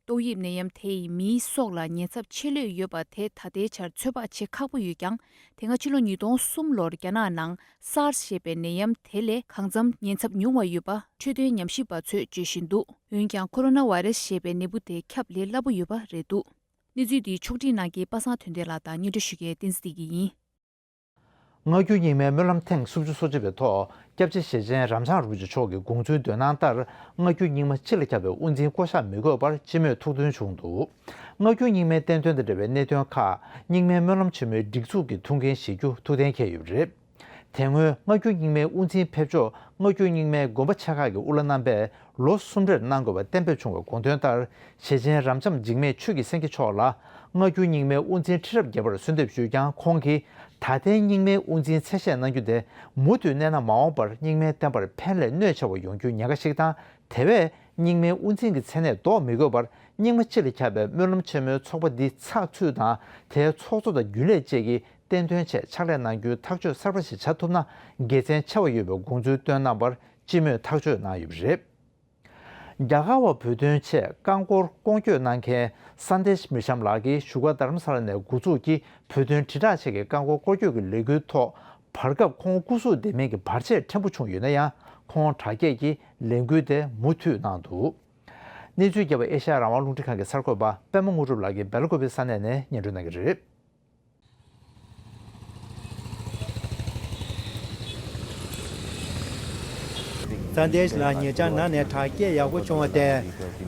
ཏོག་དབྱིབས་ནད་ཡམས་དེ་ཡིས་མིའི་སྲོག་ལ་ཉེན་ཚབས་ཆེ་ལོས་ཡོད་པ་དེ་ད་ལྟའི་ཆར་ཚོད་དཔག་བྱེད་ཁག་པོ་ཡོད་ཀྱང་། དེ་སྔ་ཕྱི་ལོ་ཉིས་སྟོང་གསུམ་ལོར་རྒྱ་ནག་ནང་སཱར་སི་ཞེས་པའི་ནད་ཡམས་དེ་ལས་གང་འཚམ་ཉེན་ཚབས་ཉུང་བ་ཡོད་པ་འཕྲོད་བསྟེན་ཉམས་ཞིབ་པ་ཚོས་བརྗོད་བཞིན་འདུག། འོན་ཀྱང་ཁོ་རོ་ན་བྷའི་རེ་སི་ཞེས་པའི་ནད་འབུ་དེ་ཁྱབ་ལས་སླ་པོ་ཡོད་པ་རེད་འདུག། གནས་ཚུལ་འདི་ཕྱོགས་སྒྲིག་གནང་མཁན་པ་སངས་དོན་ལྡན་ལགས་དང་སྙན་སྒྲོན་ཞུ་མཁན་བསྟན་འཛིན་བདེ་སྐྱིད་ཡིན། སྔ་འགྱུར་རྙིང་མའི་སྨོན་ལམ་ཐེངས་སུམ་ཅུ་སོ་གཅིག་པའི་ཐོག་སྐྱབས་རྗེ་ཞེ་ཆེན་རབ་འབྱམས་རིན་པོ་ཆེ་མཆོག་གི་དགོངས་ཚུལ་འདོན་གནང་ལྟར། སྔ་འགྱུར་རྙིང་མ་སྤྱི་ལ་ཁྱབ་པའི་དབུ་འཛིན་བསྐོ་གཞག་མི་དགོས་པར་སྤྱི་མོས་ཐུགས་འདུན་བྱུང་འདུག། སྔ་འགྱུར་རྙིང་མའི་བསྟན་དོན་དང་འབྲེལ་བའི་གནད་དོན་ཁག་རྙིང་མའི་སྨོན་ལམ་ཆེན་མོའི་སྒྲིག་འཛུགས་ཀྱི་ཐུགས་འགན་བཞེས་རྒྱུ་ཐུགས་གཏན་འཁེལ་ཡོད་པ་རེད། དེ་སྔོན་སྔ་འགྱུར་རྙིང་མའི་དབུ་འཛིན་ཕེབས་ཕྱོགས་སྔ་འགྱུར་རྙིང་མའི་དགོན་པ་ཆེ་ཁག་གི་དབུ་བླ་རྣམ་པས་ལོ་གསུམ་རེར་གནང་དགོས་པ་གཏན་འབེབས་བྱུང་བའི་དགོངས་དོན་ལྟར། ཞེ་ཆེན་རབ་འབྱམས་འཇིགས་མེད་ཆོས་ཀྱི་སེང་གེ་མཆོག་ལ་སྔ་འགྱུར་རྙིང་མའི་དབུ་འཛིན་ཁྲི་རབས་བརྒྱད་པར་གསོལ་འདེབས་ཞུས་ཀྱང་། ཁོང་གིས་ད་ལྟའི་རྙིང་མའི་དབུ་འཛིན་གསལ་བཤད་གནང་རྒྱུ་དེ་མུ་མཐུད་གནས་ན་མ་འོངས་པར་རྙིང་མའི་བསྟན་པར་ཕན་ལས་གནོད་ཆེ་བ་ཡོང་རྒྱུའི་ཉེན་ཁ་ཞིག་དང་། དེ་བས་རྙིང་མའི་དབུ་འཛིན་གྱི་མཚན་གནས་འདོགས་མི་དགོས་པར་རྙིང་མ་སྤྱི་ལ་ཁྱབ་པའི་སྨོན་ལམ་ཆེན་མོའི་ཚོགས་པ་འདི་ཚགས་ཚུད་དང་། དེའི་ཚོགས་གཙོ་དང་རྒྱུན་ལས་བཅས་ཀྱིས་བསྟན་དོན་ཆེད་ཕྱག་ལས་གནང་རྒྱུའི་ཐག་གཅོད་གསར་པ་ཞིག་བྱ་ཐུབ་ན་དགེ་མཚན་ཆེ་བ་ཡོད་པའི་དགོངས་ཚུལ་བཏོན་གནང་བར་སྤྱི་མོས་ཐག་གཅོད་གནང་ཡོད་པ་རེད། རྒྱ་གར་བ་བོད་དོན་ཆེད་རྐང་འཁོར་སྐོར་སྐྱོད་གནང་མཁན་སན་དེཤ་མི་ཤམ་ལགས་ཀྱིས་བཞུགས་སྒར་རྡ་རམ་ས་ལ་ནས་འགོ་འཛུགས་ཀྱིས་བོད་དོན་དྲིལ་བསྒྲགས་ཆེད་ཀྱི་རྐང་འཁོར་སྐོར་སྐྱོད་ཀྱི་ལས་འགུལ་ཐོག་བར་སྐབས་ཁོང་སྐུ་གཟུགས་བདེ་མིན་གྱི་བར་ཆད་ཕྲན་བུ་བྱུང་ཡོད་ན་ཡང་། ཁོང་དྲག་སྐྱེད་ཀྱིས་ལས་འགུལ་དེ་མུ་མཐུད་གནང་འདུག། གནས་ཚུལ་རྒྱས་པ་ཨེ་ཤ་ཡ་རང་དབང་རླུང་འཕྲིན་ཁང་གི་གསར་འགོད་པ་པད་མ་དངོས་གྲུབ་ལགས་ཀྱིས་སྦེལ་ཀོབ་ས་གནས་ནས་སྙན་སྒྲོན་གནང་གི་རེད། སན་དེཤ་ལགས་ཉེ་ཆར་ནང་ནས་དྲག་སྐྱེད་ཡག་པོ་བྱུང་བ་དེ།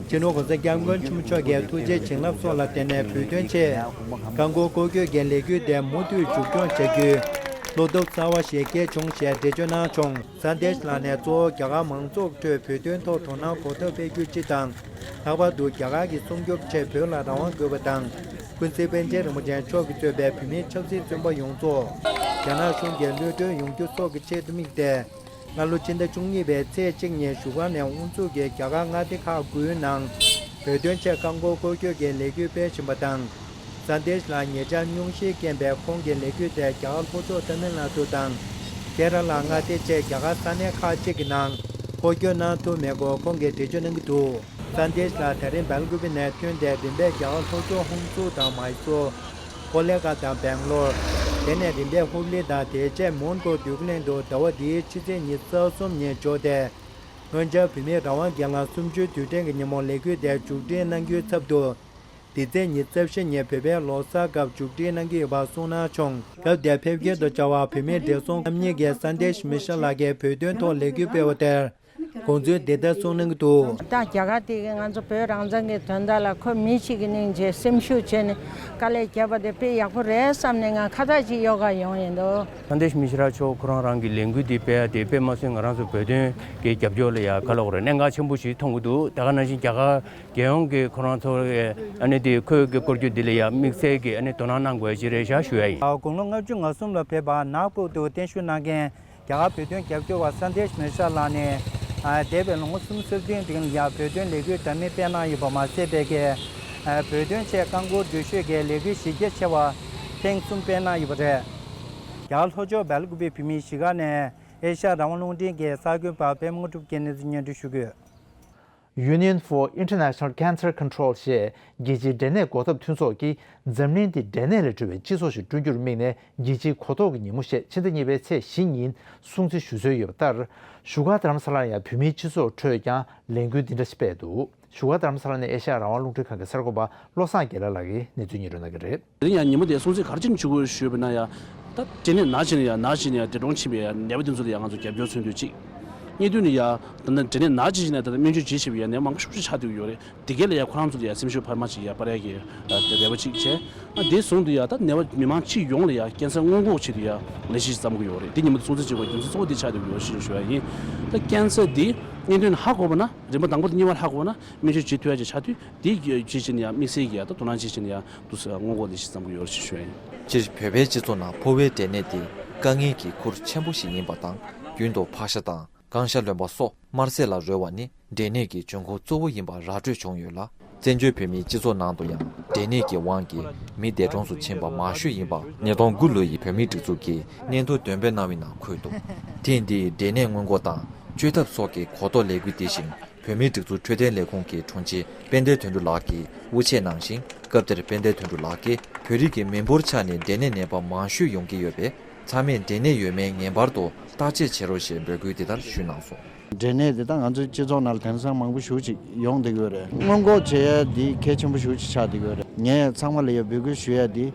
སྤྱི་ནོར་༸གོང་ས་༸སྐྱབས་མགོན་ཆེན་པོ་མཆོག་གི་ཐུགས་རྗེ་བྱིན་རླབས་སོགས་ལ་བརྟེན་ནས་བོད་དོན་ཆེད་རྐང་འཁོར་སྐོར་སྐྱོད་ཀྱི་ལས་འགུལ་དེ་མུ་མཐུད་མཇུག་སྐྱོང་བྱ་རྒྱུའི་བློ་སྟོབས་གསར་བ་ཞིག་སྐྱེས་བྱུང་ཞེས་འགྲེལ་བརྗོད་གནང་བྱུང་། སན་དེཤ་ལགས་ནས་གཙོ་བོ་རྒྱ་གར་མང་ཚོགས་ཁྲོད་བོད་དོན་ཐོག་དོ་སྣང་གོ་ཐོབ་སྤེལ་རྒྱུ་སྤྱི་དང་། ལྷག་པར་དུ་རྒྱ་གར་གྱི་སྲུང་སྐྱོབ་ཆེད་བོད་ལ་རང་དབང་དགོས་པ་དང་། ཀུན་གཟིགས་པཎ་ཆེན་རིན་པོ་ཆེ་མཆོག་གིས་གཙོས་པའི་བོད་མིའི་ཆབ་སྲིད་བཙོན་པ་ཡོངས་རྫོགས་རྒྱ་ནག་གཞུང་གིས་གློད་གྲོལ་ཡོང་རྒྱུ་སོགས་ཀྱི་ཆེད་དུ་དམིགས་ཏེ། སྔ་ལོ་ཕྱི་ཟླ་བཅུ་གཉིས་པའི་ཚེས་གཅིག་ཉིན་བཞུགས་སྒར་ནས་དབུ་འཛུགས་ཀྱིས་རྒྱ་གར་མངའ་སྡེ་ཁག་དགུའི་ནང་བོད་དོན་ཆེད་རྐང་འཁོར་སྐོར་སྐྱོད་ཀྱི་ལས་འགུལ་སྤེལ་བཞིན་པ་དང་། སན་དེཤ་ལགས་ཉེ་ཆར་སྙུང་གཞིའི་རྐྱེན་པས་ཁོང་གི་ལས་འགུལ་དེ་རྒྱ་གར་ལྷོ་ཕྱོགས་ཏ་མིལ་ནཱ་ཏུ་དང་ཀེ་ར་ལ་མངའ་སྡེ་བཅས་རྒྱ་གར་ས་གནས་ཁག་ཅིག་གི་ནང་འཁོར་སྐྱོད་གནང་ཐུབ་མེད་སྐོར་ཁོང་གིས་འགྲེལ་བརྗོད་གནང་གི་འདུག། སན་དེཤ་ལགས་ད་རིང་སྦེལ་ཀོབ་ནས་ཐོན་ཏེ་རིམ་པས་རྒྱ་གར་ལྷོ་ཕྱོགས་ཧོང་སུར་དང་མཱི་སུར། ཀོ་ལེ་གྷལ་དང་སྦེང་ལོར། དེ་ནས་རིམ་པས་ཧུབ་ལི་དང་དེ་རྗེས་མོན་གྷོ་འདོད་རྒུ་གླིང་དུ་ཟླ་བ་འདིའི་ཕྱི་ཚེས་ཉི་ཤུ་རྩ་གསུམ་ཉིན་འབྱོར་ཏེ། སྔོན་ཆད་བོད་མིའི་རང་དབང་སྒེར་ལངས་གསུམ་བཅུའི་དུས་དྲན་གྱི་ཉིན་མོར་ལས་འགུལ་དེ་མཇུག་སྒྲིལ་གནང་རྒྱུའི་ཚབ་ཏུ། འདི་ཚེས་ཉི་ཤུ་རྩ་བཞི་ཉིན་བོད་པའི་ལོ་གསར་སྐབས་མཇུག་སྒྲིལ་གནང་གི་ཡོད་པ་གསུངས་གནང་བྱུང་། སྐབས་དེར་ཕེབས་སྐྱེལ་དུ་བཅར་བ་བོད་མིའི་བགྲེས་སོང་རྣམ་གཉིས་ཀྱིས་སན་དེཤ་མི་ཤམ་ལགས་ཀྱིས་བོད་དོན་ཐོག་ལས་འགུལ་སྤེལ་བ་དེར་དགོངས་ཚུལ་འདི་ལྟར་གསུངས་གནང་གི་འདུག། ད་རྒྱ་གར་དེ་གིས་ང་ཚོ་བོད་རང་བཙན་གྱི་དོན་དག་ལ་ཁོ་མི་གཅིག་གི་སྙིང་རྗེ་སེམས་ཤུགས་བྱས་ནས་དཀའ་ལས་བརྒྱབ་པ་དེ་དཔེ་ཡག་པོ་རེད་བསམ་ནས་ང་ཁ་ཐག་ཅིག་གཡོག་ག་ཡོང་ཡིན་འདུག། སན་དེཤ་མི་ཤམ་མཆོག་ཁོ་རང་རང་གི་ལས་འགུལ་འདི་སྤེལ་ཡ་དེ་དཔེ་མ་སྲིད་ང་རང་ཚོ་བོད་དོན་གྱི་རྒྱབ་སྐྱོར་ལ་ཡ་ག་ལབ་དགོས་རེད། གནད་འགག་ཆེན་པོ་ཞིག་མཐོང་གི་འདུག། ད་ག་ནང་བཞིན་རྒྱ་གར་རྒྱལ་ཡོངས་ཀྱི་ཁོ་རང་ཚོ་ཨ་ནི་དེ་ཁོའི་གི་སྐོར་སྐྱོད་འདི་ལ་ཡ་དམིགས་བསལ་གྱི་ཨ་ནི་དོ་སྣང་གནང་དགོས་ཡ་ཅིག་རེད་ཤག་ཞུ་ཡ་ཡིན། དགུང་ལོ་ལྔ་བཅུ་ང་གསུམ་ལ་ཕེབས་པ་ནག་པོ་དུ་བརྟན་བཞུགས་གནང་མཁན་རྒྱ་གར་བོད་དོན་རྒྱབ་སྐྱོར་བ་སན་དེཤ་མི་ཤམ་ལགས་ནས། འདས་པའི་ལོ་ངོ་གསུམ་གསར་བརྗེའི་རིང་ལ་ཡ་བོད་དོན་ལས་འགུལ་འདྲ་མིན་སྤེལ་གནང་ཡོད་པ་མ་ཟད། བོད་ཀྱི་བོད་དོན་ཆེད་རྐང་འཁོར་འགྲུལ་བཞུད་ཀྱི་ལས་འགུལ་གཞི་རྒྱ་ཆེ་བ་ཐེངས་གསུམ་སྤེལ་གནང་ཡོད་པ་རེད། རྒྱ་གར་ལྷོ་ཕྱོགས་སྦེལ་ཀོབ་བོད་མིའི་གཞིས་ཀ་ནས་ཨེ་ཤ་ཡ་རང་དབང་རླུང་འཕྲིན་གྱི་གསར་འགོད་པ་པད་མ་དངོས་གྲུབ་ཀྱིས་གནས་ཚུལ་སྙན་སྒྲོན་ཞུ་གི་ཡོད། Union for International Cancer Control ཞེས་རྒྱལ་སྤྱིའི་འབྲས་ནད་འགོག་ཐབས་མཐུན་ཚོགས་ཀྱིས་འཛམ་གླིང་འདིར་འབྲས་ནད་ལས་གྲོལ་བའི་སྤྱི་ཚོགས་ཤིག་བསྐྲུན་རྒྱུར་དམིགས་ནས་རྒྱལ་སྤྱིའི་གོ་རྟོགས་ཀྱི་ཉིན་མོ་ཞེས་ཕྱི་ཟླ་གཉིས་པའི་ཚེས་བཞི་ཉིན་སྲུང་བརྩི་ཞུ་སྲོལ་ཡོད་པ་ལྟར། བཞུགས་སྒར་རྡ་རམ་ས་ལར་ཡང་བོད་མིའི་སྤྱི་ཚོགས་ཁྲོད་ཀྱང་ལས་འགུལ་འདི་འདྲ་ཞིག་སྤེལ་འདུག། བཞུགས་སྒར་རྡ་རམ་ས་ལ་ནས་ཨེ་ཤ་ཡ་རང་དབང་རླུང་འཕྲིན་ཁང་གི་གསར་འགོད་པ་བློ་བཟང་དགེ་ལེགས་ལགས་ཀྱིས་གནས་ཚུལ་སྙན་སྒྲོན་གནང་གི་རེད། དེ་ཡང་ཉིན་མོ་དེ་སྲུང་བརྩི་ག་རེ་བྱས་ནས་བྱེད་དགོས་ཞུས་པ་ན་ཡང་། ད་འབྲས་ནད་ན་བྱས་ནས་ཡང་ན་བྱས་ནས་ཡང་འདས་གྲོངས་ཕྱིན་པའི་ཡང་ནད་པ་དེ་ཚོ་ལ་ཡང་ང་ཚོ་རྒྱབ་སྐྱོར་མཚོན་དུས་གཅིག། གཉིས་དོན་ནི་ཡང་ད་ལྟ་འབྲས་ནད་ན་བྱས་ནས་ད་ལྟ་སྨན་བཅོས་བྱེད་བྱེད་པའི་ཡང་ནད་པ་མང་པོ་ཤུགས་ཆེ་ཆགས་བསྡད་ཡོད་རེད། དེ་གས་ལ་ཡང་ཁོ་རང་ཚོ་ལ་ཡང་སེམས་ཤུགས་འཕར་མ་ཅིག་ཡང་སྤར་ཡ་གི་རེ་བ་ཅིག་བྱས། ཨ་དེ་བཟུང་དུ་ཡང་ད་ནད་པ་མི་མང་སྤྱི་ཡོངས་ལ་ཡང་ཀན་སར་སྔོན་འགོག་ཆེད་དུ་ཡང་ལས་གཞི་ཞིག་བརྩམ་གི་ཡོད་རེད། དེ་ཉིན་མོ་དེ་སྲུང་བརྩི་བྱེད་དགོས་རྒྱུ་མཚན་གཙོ་བོ་དེ་ཆགས་བསྡད་ཡོད་ཞེས་ཞུ་ཡ་ཡིན། ད་ཀན་སར་འདི་གཉིས་དོན་ཧ་གོ་བ་ན། རིམ་པ་དང་པོ་དང་གཉིས་པ་ཧ་གོ་ན་སྨན་བཅོས་བྱེད་ཐུབ་ཡ་ཅིག་ཆགས་དུས། དེ་བྱེད་བྱེད་ནས་ཡང་དམིགས་བསལ་གྱི་ཡང་ད་དོ་སྣང་བྱེད་བྱེད་ནས་ཡང་དུ་སྔོན་འགོག་ལས་གཞི་བརྩམ་གྱི་ཡོད་ཅེས་ཞུ་ཡ་ཡིན། སྤྱིར་བོད་པའི་སྤྱི་ཚོགས་ནང་ཕོ་བའི་འབྲས་ནད་དེ་དཀའ་ངལ་གྱི་ཁུར་ཆེན་པོ་ཞིག་ཡིན་པ་དང་ རྒྱུན་དུ་ཕག་ཤ་དང་། སྒང་ཤ་རློན་པ་སོགས་དམར་ཟས་ལ་རོལ་བ་ནི་འབྲས་ནད་ཀྱི་འབྱུང་ཁུངས་གཙོ་བོ་ཡིན་པ་ར་སྤྲོད་བྱུང་ཡོད་ལ། བཙན་བྱོལ་བོད་མིའི་སྤྱི་ཚོགས་ནང་དུ་ཡང་འབྲས་ནད་ཀྱི་དབང་གིས་མི་འདས་གྲོངས་སུ་ཕྱིན་པ་མང་ཤོས་ཡིན་པ་ཉིས་སྟོང་དགུ་ལོའི་བོད་མིའི་སྒྲིག་འཛུགས་ཀྱི་སྙན་ཐོ་འདོན་སྤེལ་གནང་བའི་ནང་འཁོད་འདུག་ཐེངས་འདིའི་འབྲས་ནད་སྔོན་འགོག་དང་བཅོས་ཐབས་སོགས་ཀྱི་གོ་རྟོགས་ལས་འགུལ་འདི་བཞིན་བོད་མིའི་སྒྲིག་འཛུགས་འཕྲོད་བསྟེན་ལས་ཁུངས་ཀྱི་དྲུང་ཆེ་དཔལ་ལྡན་དོན་གྲུབ་ལགས་ཀྱིས་དབུ་འབྱེད་གནང་ཞིང་། སྐབས་དེར་དཔལ་ལྡན་དོན་གྲུབ་ལགས་ཀྱིས་བོད་རིགས་ཀྱི་མི་འབོར་ཆ་ནས་འབྲས་ནད་ནད་པ་མང་ཤོས་ཡོང་གི་ཡོད་པས། ཚང་མས་འབྲས་ནད་ཡོད་མེད་ངེས་པར་དུ་བརྟག་དཔྱད་བྱེད་རོགས་ཞེས་འབོད་སྐུལ་འདི་ལྟར་ཞུས་གནང་སོང་། འབྲས་ནད་འདི་དག་ང་ཚོའི་སྤྱི་ཚོགས་ནང་ལ་དེང་སང་མང་པོ་ཞེ་པོ་ཅིག་ཡོང་བསྡད་ཀྱི་ཡོད་རེད། སྔོན་འགོག་བྱེད་ཡ་འདི་གལ་ཆེན་པོ་ཞེ་པོ་ཅིག་ཆགས་བསྡད་ཀྱི་ཡོད་རེད། ངས་ཚང་མ་ལ་ཡ་འབོད་སྐུལ་ཞུ་ཡ་འདི་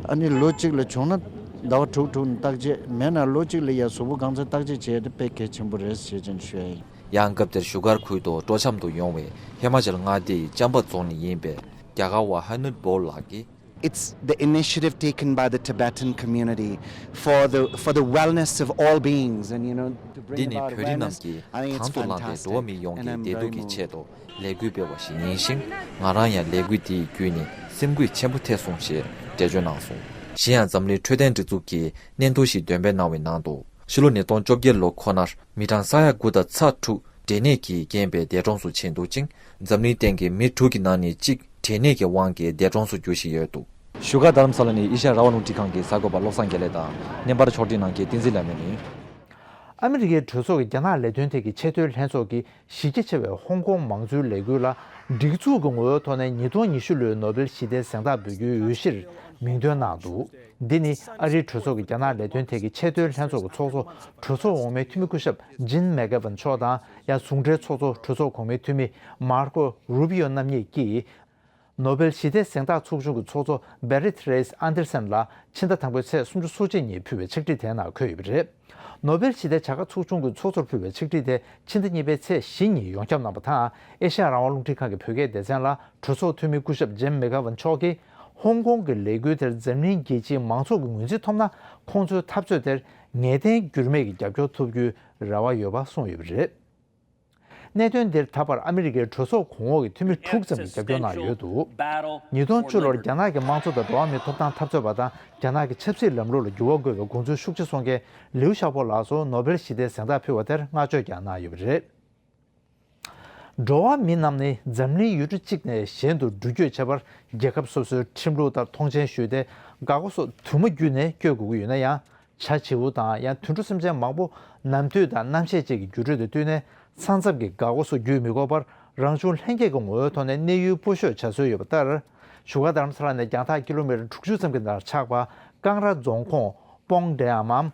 ཨ་ནི་ལོ་གཅིག་ལ་བྱུང་ན་ཟླ་བ་དྲུག་དྲུག་ནས་བརྟག་དཔྱད། མེད་ན་ལོ་གཅིག་ལ་ཡ་གཟུགས་པོ་གང་ཚད་བརྟག་དཔྱད་བྱེད་ཡ་དེ་དཔེ་གལ་ཆེན་པོ་རེད་ཞེས་ཀྱང་ཞུ་ཡ་ཡིན། ཡང་སྐབས་དེར་བཞུགས་སྒར་ཁུལ་དུ་སྤྲོ་འཆམ་དུ་ཡོང་བའི་ཧི་མ་ཅལ་མངའ་སྡེའི་ཅམ་པ་རྫོང་ནས་ཡིན་པའི་རྒྱ་གར་བ་ཧ་ནུད་བོལ་ལགས་ཀྱིས། It's the initiative taken by the Tibetan community for the, for the wellness of all beings, and, you know, to bring about awareness. འདི་ནི་བོད་རིགས་རྣམས་ཀྱིས་I think it's fantastic, and I'm very moved. གང་དུ་བླངས་ཏེ་འགྲོ་བ་མིའི་ཡོངས་ཀྱི་བདེ་སྡུག་གི་ཆེད་དུ་ལས་འགུལ་སྤེལ་བ་ཞིག་ཡིན་ཞིང་། ང་རང་ཡང་ལས་འགུལ་འདིའི་བརྒྱུད་ནས་སེམས་འགུལ་ཆེན་པོ་ཐེབས་སོང་ཞེས་འགྲེལ་བརྗོད་གནང་སོང་། གཞན་ཡང་འཛམ་གླིང་འཕྲོད་བསྟེན་སྒྲིག་འཛུགས་ཀྱིས་སྙན་ཐོ་ཞིག་འདོན་སྤེལ་གནང་བའི་ནང་དུ། ཕྱི་ལོ་ཉིས་སྟོང་བཅོ་བརྒྱད་ལོ་ཁོ་ནར་མི་གྲངས་ས་ཡ་དགུ་དང་ཚེག་དྲུག་འབྲས་ནད་ཀྱི་རྐྱེན་པས་འདས་གྲོངས་སུ་ཕྱིན་འདུག་ཅིང་། འཛམ་གླིང་སྟེང་གི་མི་དྲུག་གི་ནང་ནས་གཅིག་འབྲས་ནད་ཀྱི་དབང་གིས་འདས་གྲོངས་སུ་གྱུར་བཞིན་ཡོད་འདུག་བཞུགས་སྒར་རྡ་རམ་ས་ལ་ནས་ཨེ་ཤ་ཡ་རང་དབང་རླུང་འཕྲིན་ཁང་གི་གསར་འགོད་པ་བློ་བཟང་དགེ་ལེགས་དང་། བརྙན་པར་ཕྱོགས་སྒྲིག་གནང་མཁན་བསྟན་འཛིན་ལྷ་མོ་ཡིན། ཨ་མི་རི་ཀའི་གྲོས་ཚོགས་ཀྱི་རྒྱ་ནག་ལས་དོན་ཐད་ཀྱི་ཆེས་མཐོའི་ལྷན་ཚོགས་ཀྱིས་གཞི་རྒྱ་ཆེ་བའི་ཧོང་ཀོང་མང་གཙོའི་ལས་འགུལ་ལ་སྒྲིག་འཛུགས་ཀྱི་ངོ་བོའི་ཐོག་ནས་ཉིས་སྟོང་ཉི་ཤུ་ལོའི་ནོ་བེལ་ཞི་བདེའི་གཟེངས་རྟགས་འབུལ་རྒྱུའི་འོས་གཞིར་མིང་འདོན་གནང་འདུག་འདི་ནི་ཨ་རིའི་གྲོས་ཚོགས་ཀྱི་རྒྱ་ནག་ལས་དོན་ཐད་ཀྱི་ཆེས་མཐོའི་ལྷན་ཚོགས་ཀྱི་ཚོགས་གཙོ་གྲོས་ཚོགས་འོག་མའི་འཐུས་མི་སྐུ་ཞབས་ཇིན་མེག་གྷ་ཝན་མཆོག་དང་། ཡང་ཟུང་འབྲེལ་ཚོགས་གཙོ་གྲོས་ཚོགས་གོང་མའི་འཐུས་མི་མར་ཀོ་རུ་པི་ཡོ་རྣམ་གཉིས་ཀྱིས། ནོ་བེལ་ཞི་བདེའི་གཟེངས་རྟགས་ཚོགས་ཆུང་གི་ཚོགས་གཙོ་བེ་རིད་རེས་ཨན་ཏེར་སན་ལ་ཕྱི་ཟླ་དང་པོའི་ཚེས་སུམ་ཅུ་སོ་གཅིག་ཉིན་ཕུལ་བའི་ཕྱག་བྲིས་དེའི་ནང་འཁོད་ཡོད་པ་རེད། ནོ་བེལ་ཞི་བདེའི་བྱ་དགའ་ཚོགས་ཆུང་གི་ཚོགས་གཙོར་ཕུལ་བའི་ཕྱག་བྲིས་དེ་ཕྱི་ཟླ་གཉིས་པའི་ཚེས་བཞི་ཉིན་ཡོངས་ཁྱབ་གནང་བ་དང་། ཨེ་ཤ་ཡ་རང་དབང་རླུང་འཕྲིན་ཁང་གི་བོད་སྐད་སྡེ་ཚན་ལ་གྲོས་ཚོགས་འཐུས་མི་སྐུ་ཞབས་ཇིམ་མེ་གྷ་ཝན་མཆོག་གིས། ཧོང་ཀོང་གི་ལས་འགུལ་དེར་འཛམ་གླིང་རྒྱལ་སྤྱིའི་མང་ཚོགས་ཀྱི་ངོས་འཛིན་ཐོབ་ན། ཁོང་ཚོའི་འཐབ་རྩོད་དེར་ངེས་གཏན་འགྱུར་མེད་ཀྱི་རྒྱབ་སྐྱོར་ཐོབ་རྒྱུའི་རེ་བ་ཡོད་པ་གསུངས་ཡོད་པ་རེད། གནད་དོན་འདིར་ད་བར་ཨ་མི་རི་ཀའི་གྲོས་ཚོགས་གོང་འོག་གི་འཐུས་མི་དྲུག་ཙམ་གྱིས་རྒྱབ་སྐྱོར་གནང་ཡོད་འདུག་ཉིས་སྟོང་བཅུ་ལོར་རྒྱ་ནག་གི་དམངས་གཙོ་དང་འགྲོ་བ་མིའི་ཐོབ་ཐང་འཐབ་རྩོད་པ་དང་། རྒྱ་ནག་གི་ཆབ་སྲིད་ལམ་ལུགས་ལ་འགྱུར་བ་དགོས་པའི་དགོངས་ཚུལ་ཤུགས་ཆེ་གསུང་མཁན་ལིའུ་ཞའོ་པོ་ལགས་སུ་ནོ་བེལ་ཞི་བདེའི་གཟེངས་རྟགས་ཕུལ་བ་དེར་བསྔགས་བརྗོད་ཀྱང་གནང་ཡོད་པ་རེད། འགྲོ་བ་མི་རྣམས་ནི་འཛམ་གླིང་ཡུལ་གྲུ་གཅིག་ནས་གཞན་དུ་འགྲུལ་སྐྱོད་བྱེད་པར་རྒྱལ་ཁབ་སོ་སོའི་ཁྲིམས་ལུགས་ལྟར་མཐོང་ཆེན་ཞུས་ཏེ། འགག་སྒོ་སོགས་དུ་མ་བརྒྱུད་ནས་བསྐྱོད་དགོས་ཀྱི་ཡོད་ན་ཡང་། བྱ་བྱིའུ་དང་ཡང་དུད་འགྲོ་སེམས་ཅན་མང་པོ་ནམ་དུས་དང་གནམ་གཤིས་བཅས་ཀྱི་འགྱུར་འགྲོས་དང་བསྟུན་ནས་ས་མཚམས་ཀྱི་འགག་སྒོ་སོགས་བརྒྱུད་མི་དགོས་པར་རང་བྱུང་ལྷན་སྐྱེས་ཀྱི་ངོ་བོའི་ཐོག་ནས་གནས་ཡུལ་སྤོ་བཞོད་བྱ་སྲོལ་ཡོད་པ་ལྟར། བཞུགས་སྒར་རྡ་རམ་ས་ལ་ནས་རྒྱང་ཐག་ཀི་ལོ་མི་ཊར་དྲུག་ཅུ་ཙམ་གྱི་ནང་ཆགས་པ་ཀང་ར་རྫོང་ཁོངས་སྤོང་འབྲེ་ཨ་མའམ་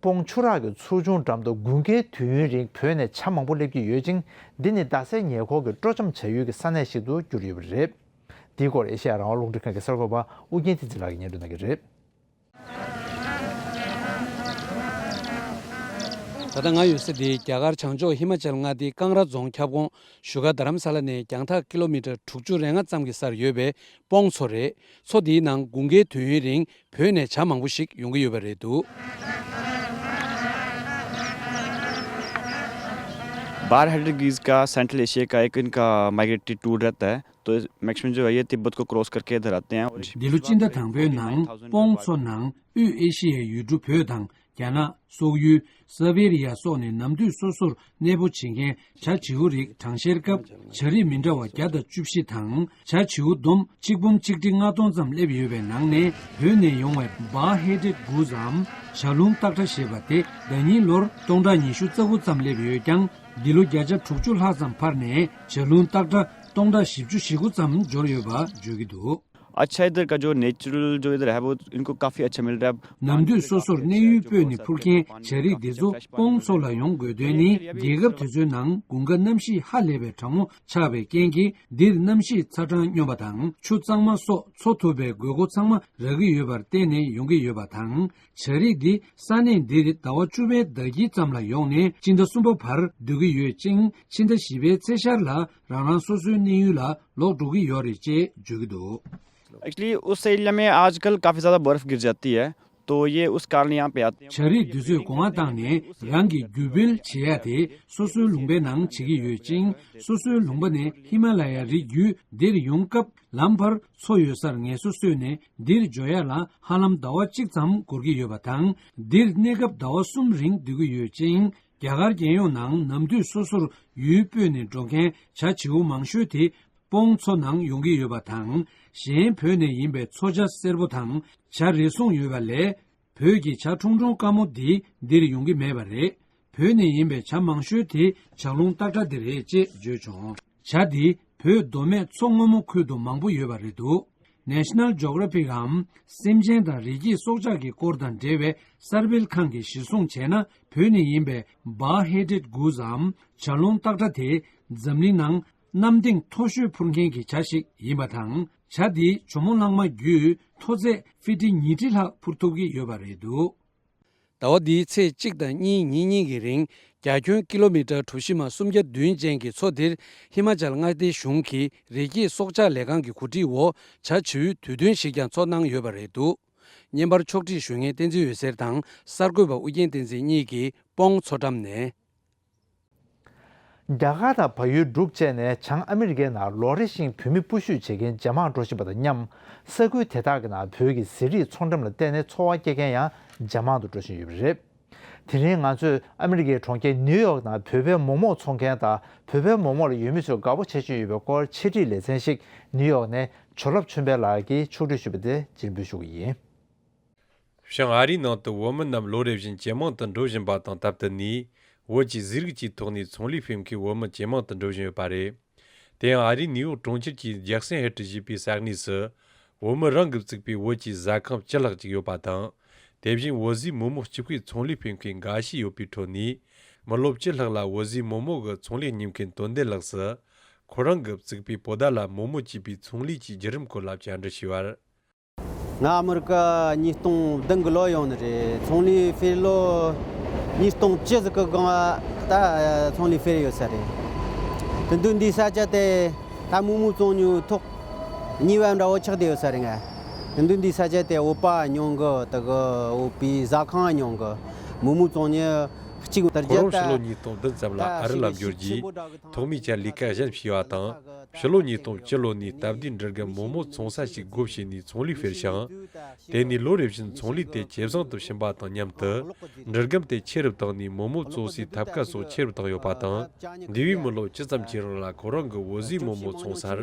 སྤོང་ཆུ་རགས་ཀྱི་ཚོ་ཆུང་འགྲམ་དུ་དགུན་ཁའི་དུས་ཡུན་རིང་བོད་ནས་བྱ་མང་པོ་སླེབས་ཀྱི་ཡོད་ཅིང་། འདི་ནི་རྡ་སའི་ཉེ་འཁོར་གྱི་སྤྲོ་འཆམ་བྱ་ཡུལ་གྱི་ས་གནས་ཤིག་ཏུ་གྱུར་ཡོད་པ་རེད། འདིའི་སྐོར་ཨེ་ཤེ་ཡ་རང་དབང་རླུང་འཕྲིན་ཁང་གི་གསར་འགོད་པ་ཨུ་རྒྱན་བསྟན་འཛིན་ལགས་ཀྱིས་སྙན་སྒྲོན་གནང་གི་རེད། ད་ལྟ་ང་ཡོད་ས་འདི་རྒྱ་གར་བྱང་ཕྱོགས་ཧི་མ་ཅལ་མངའ་སྡེའི་ཀང་ར་རྫོང་ཁྱབ་ཁོངས་བཞུགས་སྒར་རྡ་རམ་ས་ལ་ནས་རྒྱང་ཐག་ཀི་ལོ་མི་ཊར་དྲུག་ཅུ་རེ་ལྔ་ཙམ་གྱི་སར་ཡོད་པའི་སྤོང་མཚོ་རེད། མཚོ་འདིའི་ནང་དགུན་ཁའི་དུས་ཡུན་རིང་བོད་ནས་བྱ་མང་པོ་ཞིག་ཡོང་གི་ཡོད་པ་རེད་འདུག बारह headed geese का central Asia का एक इनका migratory tour रहता है। तो मैक्सिमम जो है ये तिब्बत को क्रॉस करके इधर आते हैं। འདི་ལོ་སྤྱི་ཟླ་དང་པོའི་ནང་སྤོང་མཚོ་ནང་དབུས་ཨེ་ཤི་ཡའི་ཡུལ་གྲུ་བོད་དང་རྒྱ་ནག་སོག་ཡུལ། སེ་བེ་རི་ཡ་སོགས་ནས་ནམ་དུས་སོ་སོར་གནས་སྤོ་བྱེད་མཁན་བྱ་བྱིའུ་རིགས་གྲངས་བཤེར་སྐབས་བྱ་རིགས་མི་འདྲ་བ་བརྒྱ་དང་བཅུ་བཞི་དང་། བྱ་བྱིའུ་བསྡོམས་གཅིག་འབུམ་གཅིག་ཁྲི་ལྔ་སྟོང་ཙམ་སླེབས་ཡོད་པའི་ནང་ནས་བོད་ནས་ཡོང་བའི་བྷ་ཧེ་ཌེད་གུ་ཛམ་བྱ་ལུང་སྟག་ཁྲ་ཞེས་པ་དེ་ཟླ་ཉིན་ལོར་སྟོང་ཕྲག་ཉི་ཤུ་རྩ་དགུ་ཙམ་སླེབས་ཡོད་ཀྱང་། འདི་ལོ་བརྒྱ་ཆ་དྲུག་ཅུ་ལྷག་ཙམ་འཕར་ནས་བྱ་ལུང་སྟག་ཁྲ་སྟོང་ཕྲག་བཞི་བཅུ་ཞེ་དགུ་ཙམ་འབྱོར་ཡོད་པ་བརྗོད་ཀྱི་འདུག अच्छा, इधर का जो नेचुरल जो इधर है, वो इनको काफी अच्छा मिल रहा है। ནམ་དུས་སོ་སོར་གནས་ཡུལ་སྤོས་ནས་འཕུར་མཁན་བྱ་རིགས་འདི་ཚོ་སྤོང་མཚོ་ལ་ཡོང་དགོས་དོན་ནི། རྒྱལ་ཁབ་དེ་ཚོའི་ནང་དགུན་ཁ་གནམ་གཤིས་ཧ་ལས་པའི་གྲང་མོ་ཆགས་པའི་རྐྱེན་གྱིས། འདིར་གནམ་གཤིས་ཚ་གྲང་སྙོམས་པ་དང་། ཆུ་གཙང་མ་སོགས་འཚོ་ཐུབ་པའི་དགོས་མཁོ་ཚང་མ་རག་གི་ཡོད་པར་བརྟེན་ནས་ཡོང་གི་ཡོད་པ་དང་། བྱ་རིགས་འདི་ས་གནས་འདིར་ཟླ་བ་བཅུ་པའི་ཟླ་དཀྱིལ་ཙམ་ལ་ཡོང་ནས་སྤྱི་ཟླ་གསུམ་པ་བར་སྡོད་ཀྱི་ཡོད་ཅིང་། ཕྱི་ཟླ་བཞི་པའི་ཚེས་ཤར་ལ་རང་རང་སོ་སོའི་གནས་ཡུལ་ལ་ལོག་འགྲོ་གི་ཡོད་རེད་ཅེས་བརྗོད་ཀྱི་འདུག Actually, उस एरिया में आजकल काफी ज्यादा बर्फ गिर जाती है, तो ये उस कारण यहाँ पे आते हैं। བྱ་རིགས་འདི་ཚོས་སྒོ་ང་བཏང་ནས་རང་གི་རྒྱུ་སྤེལ་བྱེད་ཡ་དེ་སོ་སོའི་ལུང་པའི་ནང་བྱེད་ཀྱི་ཡོད་ཅིང་། སོ་སོའི་ལུང་པ་ནས་ཧི་མ་ལ་ཡ་རི་བརྒྱུད་འདིར་ཡོང་སྐབས། ལམ་བར་མཚོ་ཡོད་སར་ངལ་གསོ་གསོས་ནས་འདིར་འབྱོར་ཡ་ལ་ཧ་ལམ་ཟླ་བ་གཅིག་ཙམ་འགོར་གྱི་ཡོད་པ་དང་། འདིར་གནས་སྐབས་ཟླ་བ་གསུམ་རིང་སྡོད་ཀྱི་ཡོད་ཅིང་། རྒྱ་གར་རྒྱལ་ཡོངས་ནང་ནམ་དུས་སོ་སོར་ཡུལ་སྤོས་ནས་འགྲོ་མཁན་བྱ་བྱིའུ་མང་ཤོས་དེ་སྤོང་མཚོ་ནང་ཡོང་གི་ཡོད་པ་དང་། གཞན་བོད་ནས་ཡིན་པའི་མཚོ་བྱ་སེར་པོ་དང་བྱ་རེ་ཟུང་ཡོད་པ་ལས། བོད་ཀྱི་བྱ་ཁྲུང་ཁྲུང་དཀར་མོ་འདི་འདིར་ཡོང་གི་མེད་པ་རེད། བོད་ནས་ཡིན་པའི་བྱ་མང་ཤོས་དེ་བྱ་ལུང་སྟག་སྒྲ་དེ་རེད་ཅེས་བརྗོད་བྱུང་། བྱ་འདི་བོད་མདོ་སྨད་མཚོ་སྔོན་མོ་ཁུལ་དུ་མང་པོ་ཡོད་པ་རེད་འདུག National Geographic་གམ་སེམས་ཅན་དང་རི་སྐྱེས་སྲོག་ཆགས་ཀྱི་སྐོར་དང་འབྲེལ་བའི་གསར་སྤེལ་ཁང་གིས་གཞིར་བཟུང་བྱས་ན། བོད་ནས་ཡིན་པའི་Bar-headed Goose་འམ་བྱ་ལུང་སྟག་སྒྲ་དེ་འཛམ་གླིང་ནང་གནམ་ལྡིང་མཐོ་ཤོས་འཕུར་མཁན་གྱི་བྱ་ཞིག་ཡིན་པ་དང་། བྱ་འདིས་ཇོ་མོ་གླང་མ་བརྒྱུད་མཐོ་ཚད་ཕི་ཊི་ཉིས་ཁྲི་ལྷག་འཕུར་ཐུབ་ཀྱི་ཡོད་པ་རེད་འདུག་ཟླ་བ་འདིའི་ཚེས་གཅིག་དང་གཉིས་ཉིན་གཉིས་ཀྱི་རིང་རྒྱ་ཁྱོན་ཀི་ལོ་མི་ཊར་གྲུ་བཞི་མ་སུམ་བརྒྱ་བདུན་ཅན་གྱི་མཚོ་འདིར་ཧི་མ་ཅལ་མངའ་སྡེའི་གཞུང་གི་རི་སྐྱེས་སྲོག་ཆགས་ལས་ཁང་གི་གོ་སྒྲིག་འོག་བྱ་བྱིའུའི་དུས་སྟོན་ཞིག་ཀྱང་འཚོགས་གནང་ཡོད་པ་རེད་འདུག་བརྙན་པར་ཕྱོགས་སྒྲིག་ཞུ་མཁན་བསྟན་འཛིན་འོད་ཟེར་དང་གསར་འགོད་པ་ཨུ་རྒྱན་བསྟན་འཛིན་གཉིས་ཀྱིས་སྤོང་མཚོ་འགྲམ་ནས། རྒྱ་གར་དང་བལ་ཡུལ་འབྲུག་བཅས་ནས་བྱང་ཨ་མི་རི་ཀའི་ནང་ལོ་རེ་བཞིན་བོད་མི་སྤོ་བཤུད་བྱེད་མཁན་ཇེ་མང་འགྲོ་བཞིན་པ་དང་མཉམ། ས་ཁུལ་དེ་དག་གི་ནང་བོད་ཀྱི་ཟས་རིགས་ཚོང་འགྲེམས་ལ་བརྟེན་ནས་འཚོ་བ་སྐྱེལ་མཁན་ཡང་ཇེ་མང་དུ་འགྲོ་བཞིན་ཡོད་པ་རེད། དེ་རིང་ང་ཚོས་ཨ་མི་རི་ཀའི་གྲོང་ཁྱེར་ནིའུ་ཡོག་ནང་བོད་པའི་མོག་མོག་འཚོང་མཁན་དང་བོད་པའི་མོག་མོག་ལ་ཡུལ་མི་ཚོས་དགའ་པོ་བྱེད་བཞིན་ཡོད་པའི་སྐོར་འཆད་ཁྲིད་ལེ་ཚན་ཞིག་ནིའུ་ཡོག་ནས་ཇོ་ལགས་ཆོས་འཕེལ་ལགས་ཀྱིས་ཕྱོགས་སྒྲིག་ཞུས་པ་དེ་སྤྱན་འབུལ་ཞུ་གི་ཡིན། བྱང་ཨ་རིའི་ནང་དུ་བོད་མི་རྣམས་ལོ་རེ་བཞིན་ཇེ་མང་དུ་འགྲོ་བཞིན་པ་དང་སྟབས་བསྟུན་ནས། བོད་ཀྱི་ཟས་རིགས་ཀྱི་ཐོག་ནས་ཚོང་ལས་སྤེལ་མཁན་བོད་མི་ཇེ་མང་དུ་འགྲོ་བཞིན་ཡོད་པ་རེད། དེ་ཡང་ཨ་རིའི་ནིའུ་ཡོག་གྲོང་ཁྱེར་གྱི་ཇེག་སན་ཧེ་ཊི་ཞེས་པའི་ས་གནས་སུ། བོད་མི་རང་གིས་བཙུགས་པའི་བོད་ཀྱི་ཟ་ཁང་བཅུ་ལྷག་ཅིག་ཡོད་པ་དང་། དེ་བཞིན་བོད་ཟས་མོག་མོག་སྤྱི་པའི་ཚོང་ལས་སྤེལ་མཁན་འགའ་ཤས་ཡོད་པའི་ཁྲོད་ནས། མི་ལོ་བཅུ་ལྷག་ལ་བོད་ཟས་མོག་མོག་གི་ཚོང་ལས་གཉེར་མཁན་དོན་ལྡན་ལགས་སུ། ཁོ་རང་གིས་བཙུགས་པའི་བོད་ཟླ་ལ་མོག་མོག་ཅེས་པའི་ཚོང་ལས་ཀྱི་བརྒྱུད་རིམ་སྐོར་ལ་བཅར་འདྲི་ཞུས་པར། ང་ཨ་མི་རི་ཀ་ཉིས་སྟོང་བདུན་གི་ལོ་ཡོང་ནི་རེད། ཚོང་ལས་སྤེལ་ལོ་ཉིས་སྟོང་བཅུ་ཟིག་གི་སྒང་ད་ཚོང་ལས་སྤེལ་ཡོད་ས་རེད། དེ་དུས་འདི་ས་ཆ་དེ་ད་མོག་མོག་བཙོང་ཉོ་ཐོག་གཉིས་པ་འདྲ་བོ་ཆགས་བསྡད་ཡོད་ས་རེད། ང་དེ་དུས་འདི་ས་ཆ་དེ་འོ་པ་ཉོ་གི། དེ་གི་འོ་པའི་ཟ་ཁང་ཉོ་གི། མོག་མོག་བཙོང་ཉོ་གཅིག་དེར་ཁོ་རང་ཕྱི་ལོ་ཉིས་སྟོང་བདུན་ཙམ་ལ་ཨ་རི་ལ་འབྱོར་རྗེས། ཐོག་མའི་ཆར་ལས་ཀ་གཞན་བྱས་པ་དང་། ཕྱི་ལོ་ཉིས་སྟོང་བཅུ་ལོ་ནས་སྟབས་བདེའི་འབྲི་སྒམ་མོག་མོག་བཙོང་ས་ཞིག་སྒོ་ཕྱེ་ནས་ཚོང་ལས་སྤེལ་ཞིང་། དེ་ནས་ལོ་རེ་བཞིན་ཚོང་ལས་དེ་ཇེ་བཟང་དུ་ཕྱིན་པ་དང་མཉམ་དུ། འབྲི་སྒམ་དེ་ཆེ་རུ་བཏང་ནས་མོག་མོག་བཙོང་སའི་ཐབ་ཀ་སོགས་ཆེ་རུ་བཏང་ཡོད་པ་དང་། འདས་པའི་མི་ལོ་བཅུ་ཙམ་གྱི་རིང་ལ་ཁོ་རང་གི་བོད་ཟས་མོག་མོག་བཙོང་སར།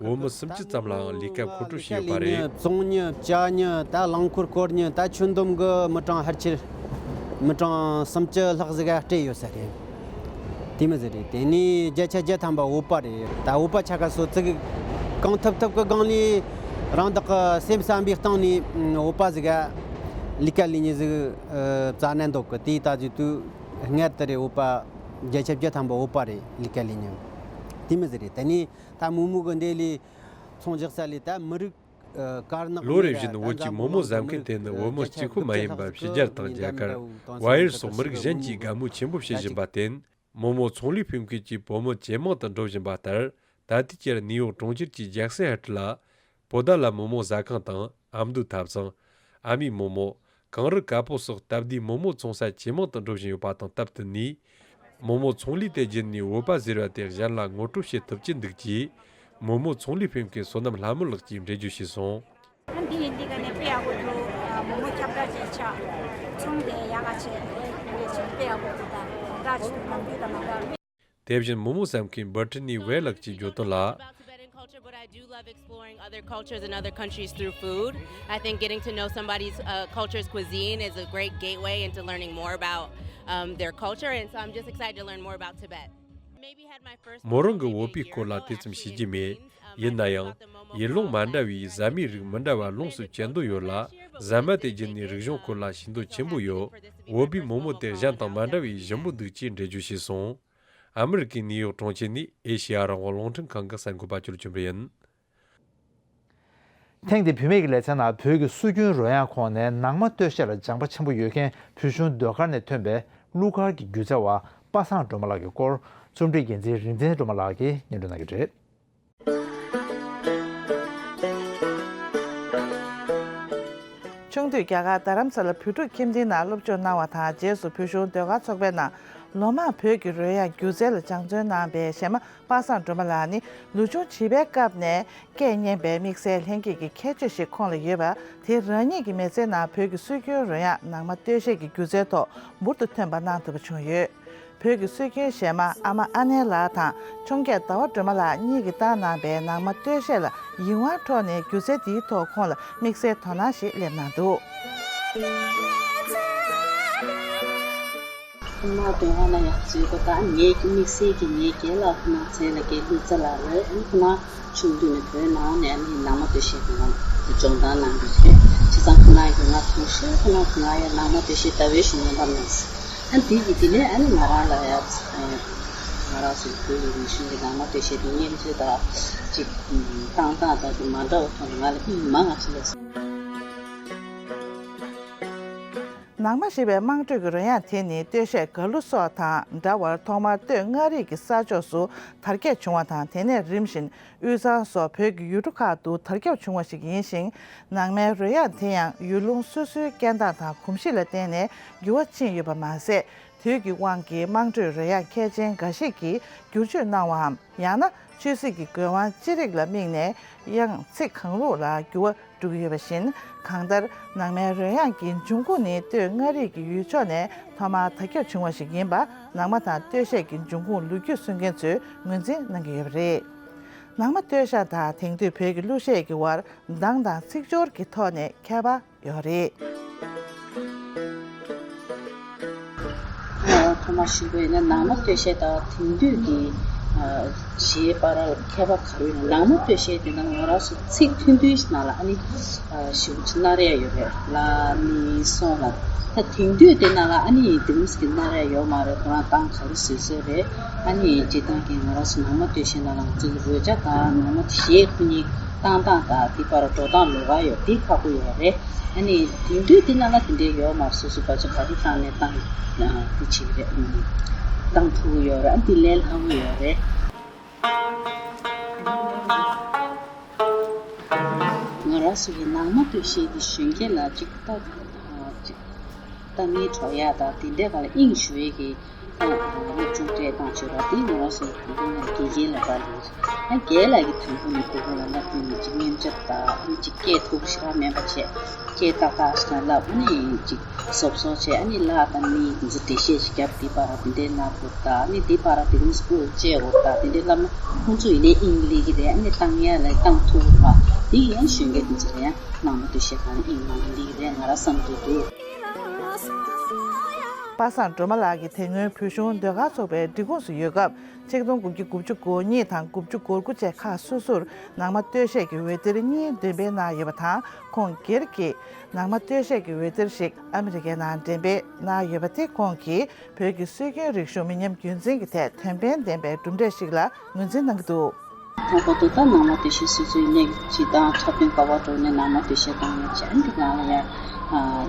བོད་མི་སུམ་ཅུ་ཙམ་ལའང་ལས་ཀ་མཁོ་སྤྲོད་བྱས་ཡོད་པ་རེད། བཙོང་ཉོ་བཅའ་ཉོ་ད་རླངས་འཁོར་སྐོར་ཉོ་ད་ཆུ་འདུམ་གི་མི་གྲངས་ཕལ་ཆེར་མི་གྲངས་སུམ་ཅུ་ལྷག་ཟིག་ག་སྤྲད་ཡོད་ས་རེད། དེ་མོ་ཟིག་རེད། དེ་ནས་བརྒྱ་ཆ་བརྒྱ་ཐམ་པ་འོ་པ་རེད། ད་འོ་པ་ཆ་ག་སོ་ཙིག་གང་ཐུབ་ཐུབ་གི་སྒང་ལས་རང་བདག་གི་སེམས་བསམ་པའི་སྟེང་ནས་འོ་པ་ཟིག་ག་ལས་ཀ་ལས་ཉེ་ཟིག་བཙལ་ནས་འདུག་གི། དེ་ད་ཟིག་དུས་སྔར་དེ་རེད། འོ་པ་བརྒྱ་ཆ་བརྒྱ་ཐམ་པ་འོ་པ་རེད། ལས་ཀ་ལས་ཉེ་དེ་མོ་ཟིག་རེད། དེ་ནས་ད་མོག་མོག་གི་འདི་ལས་ཚོང་རྒྱག་ས་ལས་ད་མི་རིགས་དཀར་ནག་ལོ་རེ་བཞིན་བོད་ཀྱི་མོག་མོག་ཟ་མཁན་དེ་ནི་བོད་མི་གཅིག་པུ་མ་ཡིན་པར་ཕྱི་རྒྱལ་དང་རྒྱ་གར། ཝ་ཡུལ་སོགས་མི་རིགས་གཞན་གྱིས་དགའ་མོས་ཆེན་པོ་བྱེད་བཞིན་པར་བརྟེན། མོག་མོག་ཚོང་ལས་སྤེལ་མཁན་གྱི་བོད་མི་ཇེ་མང་དུ་འགྲོ་བཞིན་པ་ལྟར། ད་ལྟའི་ཆར་ནིའུ་ཡོག་གྲོང་ཁྱེར་གྱི་ཇེག་སན་ཧེ་ཊི་ལ། བོད་ཟླ་ལ་མོག་མོག་ཟ་ཁང་དང་ཨ་མདོའི་ཐབ་ཚང་། ཨ་མའི་མོག་མོག་གངས་རི་དཀར་པོ་སོགས་སྟབས་བདེའི་མོག་མོག་བཙོང་ས་ཇེ་མང་དུ་འགྲོ་བཞིན་ཡོད་པ་དང་སྟབས་བསྟུན་ནས། མོག་མོག་ཚོང་ལས་དེ་བརྒྱུད་ནས་བོད་པ་ཟེར་བ་དེ་གཞན་ལ་ངོ་སྤྲོད་བྱེད་ཐུབ་ཀྱི་འདུག་ཅེས། མོག་མོག་ཚོང་ལས་སྤེལ་མཁན་བསོད་ནམས་ལྷ་མོ་ལགས་ཀྱིས་འགྲེལ་བརྗོད་བྱས་སོང་། འདི་ཡིན་འདི་ག་ནས་དཔེ་ཡག་པོ་འདུག་མོག་མོག་ཁྱབ་བསྒྲགས་བྱས་ཆགས་ཚོང་དེ་ཡག་ག་བྱས་འདི་ཆེད་དཔེ་ཡག་པོ་འདུག་ད་གང་འདྲ་ཆུ་ནམ་རྒྱུན་དང་མ་འདྲ། དེ་བཞིན་མོག་མོག་ཟ་མཁན་Brittany Ware་ལགས་ཀྱིས་བརྗོད་དོན་ལ། About Tibetan culture, but I do love exploring other cultures and other countries through food. I think getting to know somebody's uh, culture's cuisine is a great gateway into learning more about um, their culture, and so I'm just excited to learn more about Tibet. Maybe had my first མོ་རང་གི་བོད་པའི་སྐོར་ལ་དེ་ཙམ་ཤེས་ཀྱི་མེད། ཡིན་ན་ཡང་། ཡུལ་ལུང་མ་འདྲ་བའི་ཟ་མའི་རིགས་མི་འདྲ་བ་ལོངས་སུ་སྤྱད་འདོད་ཡོད་ལ། ཟ་མ་དེ་བརྒྱུད་ནས་རིག་གཞུང་སྐོར་ལ་ཤེས་འདོད་ཆེན་པོ་ཡོད། བོད་པའི་མོག་མོག་དེ་གཞན་དང་མ་འདྲ་བའི་ཞིམ་པོ་འདུག་ཅེས་འགྲེལ་བརྗོད་བྱས་སོང་། ཨ་མི་རི་ཀའི་ནིའུ་ཡོག་གྲོང་ཁྱེར་ནས་ཨེ་ཤེ་ཡ་རང་དབང་རླུང་འཕྲིན་ཁང་གི་གསར་འགོད་པ་ཅོལ་ཆེན་པོ་ཡིན། ཐེངས་འདིའི་བུད་མེད་ཀྱི་ལེ་ཚན་ནང་བོད་ཀྱི་སྲོལ་རྒྱུན་རོལ་དབྱངས་ཁོངས་ནས་ནང་མ་སྟོད་གཞས་ལ་སྦྱངས་པ་ཆེན་པོ་ཡོད་མཁན་བོད་གཞུང་ཟློས་གར་ནས་ཐོན་པའི་གླུ་གར་གྱི་སྒྱུ་རྩལ་བ་པ་སངས་སྒྲོལ་མ་ལགས་ཀྱི་སྐོར་རྩོམ་སྒྲིག་འགན་འཛིན་རིག་འཛིན་སྒྲོལ་མ་ལགས་ཀྱིས་སྙན་སྒྲོན་གནང་གི་རེད། ཆུང་དུས་རྒྱ་གར་རྡ་རམ་ས་ལ་བོད་ཕྲུག་ཁྱིམ་སྡེའི་ནང་སློབ་སྦྱོང་གནང་བ་དང་། རྗེས་སུ་བོད་གཞུང་ཟློས་གར་ཚོགས་པའི་ནང་ལོ་མང་བོད་ཀྱི་རོལ་དབྱངས་སྒྱུ་རྩལ་ལ་སྦྱང་བརྩོན་གནང་བའི་གཞས་མ་པ་སངས་སྒྲོལ་མ་ལགས་ནི་ལོ་ཆུང་བྱིས་པའི་སྐབས་ནས་སྐད་སྙན་པའི་དམིགས་བསལ་ལྷན་སྐྱེས་ཀྱི་ཁྱད་ཆོས་ཤིག་ཁོང་ལ་ཡོད་པ། དེ་རང་ཉིད་ཀྱི་མི་ཚེའི་ནང་བོད་ཀྱི་སྲོལ་རྒྱུན་རོལ་དབྱངས་ནང་མ་སྟོད་གཞས་ཀྱི་སྒྱུ་རྩལ་ཐོག་འབུར་དུ་ཐོན་པ་གནང་ཐུབ་པ་བྱུང་ཡོད། བོད་ཀྱི་སྲོལ་རྒྱུན་གཞས་མ་ཨ་མ་ཨ་ནེ་ལགས་དང་འཕྱོངས་རྒྱས་ཟླ་བ་སྒྲོལ་མ་ལགས་གཉིས་ཀྱིས་བཏང་གནང་པའི་ནང་མ་སྟོད་གཞས་ལ་ཡིད་དབང་འཕྲོག་ནས། སྒྱུ་རྩལ་འདིའི་ཐོག་ཁོང་ལ་དམིགས་བསལ་དོ་སྣང་ཞིག་སླེབས་གནང་འདུག། ཁོང་ནང་དོན་ཧ་ན་ཡག་བཟོས་པ་དང་། ངའི་དམིགས་བསལ་གྱི་ངའི་རྒན་ལགས་ཁོང་ནང་མཚན་ལ་རྒན་ལྷུན་རྩེ་ལགས་རེད། ཨ་ནི་ཁོང་ནང་ཆུང་དུས་ནས་བོད་ནང་ནས་ཨ་ནི་ནང་མ་སྟོད་གཞས་ཁོང་ནང་སྦྱོང་བརྡར་གནང་གི་རེད། བྱས་ཙང་ཁོང་ནང་གི་ང་ཐུགས་ཤེས། ཁོང་ནང་ཁོང་ང་ཡང་ནང་མ་སྟོད་གཞས་ཟླ་བའི་གཞུང་ལ་བསླབས་གནང་སོང་། ཨ་ནི་དེ་གི་དེ་ནས་ཨ་ནི་ང་རང་ལ་ཡང་ང་རང་ཚོའི་བོད་ཀྱི་རིག་གཞུང་གི་ནང་མ་སྟོད་གཞས་དེ་མཉེན་ཆས་དང་ཅིག་བཏང་སྟངས་དང་དེ་མ་འདྲ་བ་ཐོག་ནས་ང་ལ་དབྱིངས་མང་ང་ཞིག་སླེབས་སོང་། ནང་མ་ཞེས་པའི་དམངས་ཁྲོད་ཀྱི་རོལ་དབྱངས་དེ་ནི་སྟོད་གཞས་གར་གླུ་སོགས་དང་འདྲ་བར་ཐོག་མར་སྟོད་མངའ་རིས་ཀྱི་ས་ཕྱོགས་སུ་དར་ཁྱབ་བྱུང་བ་དང་། དེ་ནས་རིམ་བཞིན་དབུས་གཙང་སོགས་བོད་ཀྱི་ཡུལ་གྲུ་ཁག་ཏུ་དར་ཁྱབ་བྱུང་བ་ཞིག་ཡིན་ཞིང་། ནང་མའི་རོལ་དབྱངས་དེ་ཡང་ཡུལ་ལུང་སོ་སོའི་སྐད་གདངས་དང་གོམས་གཤིས་ལ་བརྟེན་ནས་འགྱུར་བ་ཕྱིན་ཡོད་པ་མ་ཟད། དུས་ཀྱི་དབང་གིས་དམངས་ཁྲོད་རོལ་དབྱངས་མཁས་ཅན་འགའ་ཞིག་གིས་བསྒྱུར་བཅོས་གནང་བའམ། ཡང་ན་ཆོས་སྲིད་ཀྱི་དགོས་དབང་ཅི་རིགས་ལ་དམིགས་ནས་དབྱངས་ཚིག་གང་རུང་ལ་འགྱུར་བ་འགྲོ་གི་ཡོད་པ་བཞིན། གང་ལྟར་ནང་མའི་རོལ་དབྱངས་ཀྱི་འབྱུང་ཁུངས་ནི་སྟོད་མངའ་རིས་ཀྱི་ཡུལ་ཕྱོགས་ནས་ཐོག་མར་དར་ཁྱབ་བྱུང་བ་ཞིག་ཡིན་པ། ནང་མ་དང་སྟོད་གཞས་ཀྱི་འབྱུང་ཁུངས་ལོ་རྒྱུས་སྲུང་མཁན་ཚོས་ངོས་འཛིན་གནང་གི་ཡོད་པ་རེད། ནང་མ་སྟོད་གཞས་དང་དེང་དུས་བོད་ཀྱི་གླུ་གཞས་ཀྱི་དབར་གདངས་དང་ཚིག་སྦྱོར་གྱི་ཐོག་ནས་ཁྱད་པར་ཡོད་རེད། ཐོག་མར་ཞུས་པ་ཡིན་ན། ནང་མ་སྟོད་གཞས་དང་དེང་དུས་ཀྱི་གཞས་བར་ཁྱད་པར་ག་རེ་ཡོད་ན། ནང་མ་སྟོད་གཞས་དེ་ནང་ང་རང་ཚོ་ཚིག་ཐུང་ཐུང་ཞིག་ནང་ལ་ཨ་ནི་ཞེ་པོ་ཅིག་སྣ་རལ་ཡོད་རེད། ལ་ནི་སོང་ལ། ད་དེང་དུས་དེ་ནང་ལ་ཨ་ནི་དེ་མོ་ཟིག་གི་སྣ་རལ་ཡོད་མ་རེད། ཁོ་རང་གདངས་ག་རེ་བཟོས་བཟོས་རེད། ཨ་ནི་སྤྱིར་བཏང་གི་ང་རང་ཚོ་ནང་མ་སྟོད་གཞས་ནང་ལ་ང་ཚོ་གི་རོལ་ཆ་དང་ནང་མ་གཞས་ཁོ་གཉིས་བཏང་སྟངས་དང་དེ་བར་འགྲོ་སྟངས་ལོགས་ཀ་ཡོད། དེ་ཁག་པོ་ཡོད་རེད། ཨ་ནི་དེང་དུས་དེ་ནང་ལ་དེ་འདྲའི་ཡོད་མ་རེད། སོ་སོ་བ་ཆ་ག་རེ་བཏང་ནས་བཏང་དེ་བྱེད་ཀྱི་རེད། བཏང་ཐུབ་ཀྱི་ཡོད་རེད། ཨ་དེ་ལས་སླ་པོ་ཡོད་རེད། ང་རང་ཚོ་གི་ནང་མ་སྟོད་གཞས་དེ་གཞོན་སྐྱེས་ལ་ཅིག་ལྟ་ཅིག་ལྟ་མིན་སྤྲོ་ཡག་དང་དེ་འདྲའི་སྒང་ལ་དབྱིངས་ཞུགས་ཡས་ཀྱི་སློབ་སྦྱོང་སྤྲད་སྟངས་བྱས་པ་དེ་ང་རང་ཚོ་གི་དང་པོ་ནས་དགེ་རྒན་ལ་དགའ་ལས། ཨ་རྒན་ལགས་ཀྱིས་དང་པོ་ནས་དགེ་རྒན་ལ་བསླབ་དུས་ནས་ཅིག་མཉེན་ཆས་དང་ཨ་ནི་ཅིག་སྐད་མཐོ་པོ་ཞེ་དྲག་མེད་པ་བྱས། སྐད་ཏག་ཏག་ཞིག་ལ་བསླབ། ཨ་ནི་ཅིག་གཟབ་གཟབ་བྱས། ཨ་ནི་ལག་དང་མིག་དེ་ཚོ་འགྲེལ་བཤད་ཅིག་བརྒྱབ། དེ་བར་དེ་འདྲའི་ལབ་དགོས་པ་དང་། ཨ་ནི་དེ་བར་དེ་རིང་སྐུ་བཅད་དགོས་པ་དང་། དེ་འདྲའི་བསླབ་ན་ཁོང་ཚོ་ཡིན་ནའི་དབྱིངས་སླེབས་ཀྱི་རེད། ཨ་ནི་བཏང་ཡག་ལ་བཏང་ཐུབ་པ་དེ་ཡིན། གཞོན་སྐྱེས་དེ་ཚོ་ལ་ཡང་ནང་མ་སྟོད་གཞས་སྒང་ལ་དབྱིངས་མང་པོ་སླེབས་ཀྱི་རེད། ང་རང་བསམ་གྱི་འདུག། པ་སངས་སྒྲོལ་མ་ལགས་ཀྱིས་དེ་སྔོན་བོད་གཞུང་ཟློས་གར་ཚོགས་པའི་སྒྲིག་ཁོངས་སུ་ཡོད་སྐབས། ཆིག་སྟོང་དགུ་བརྒྱ་དགུ་བཅུ་གོ་གཉིས་དང་དགུ་བཅུ་གོ་དགུ་བཅས་ཁག་སོ་སོར་ནང་མ་སྟོད་གཞས་ཀྱི་འོད་སྡེར་གཉིས་འགྲེམས་སྤེལ་གནང་ཡོད་པ་དང་། ཁོང་སྒེར་གྱིས་ནང་མ་སྟོད་གཞས་ཀྱི་འོད་སྡེར་ཞིག་ཨ་མི་རི་ཀའི་ནང་འགྲེམས་སྤེལ་གནང་ཡོད་པ་དེ་ཁོང་གིས་བོད་ཀྱི་སྲོལ་རྒྱུན་རིག་གཞུང་མི་ཉམས་རྒྱུན་འཛིན་གྱི་ཐད་དོན་ཕན་ལྡན་པའི་གྲུབ་འབྲས་ཤིག་ལ་ངོས་འཛིན་གནང་གི་འདུག། ད་གོ་ཐོས་ད་ནང་མ་སྟོད་གཞས་སོ་སོའི་གནས་སྤྱི་དང་འཁྲབ་སྟོན་ག་པར་འགྲོ་ནས་ནང་མ་སྟོད་གཞས་བཏང་ཡོད་ཅེས། ཨ་ནི་དེ་ག་ལ་ཡ་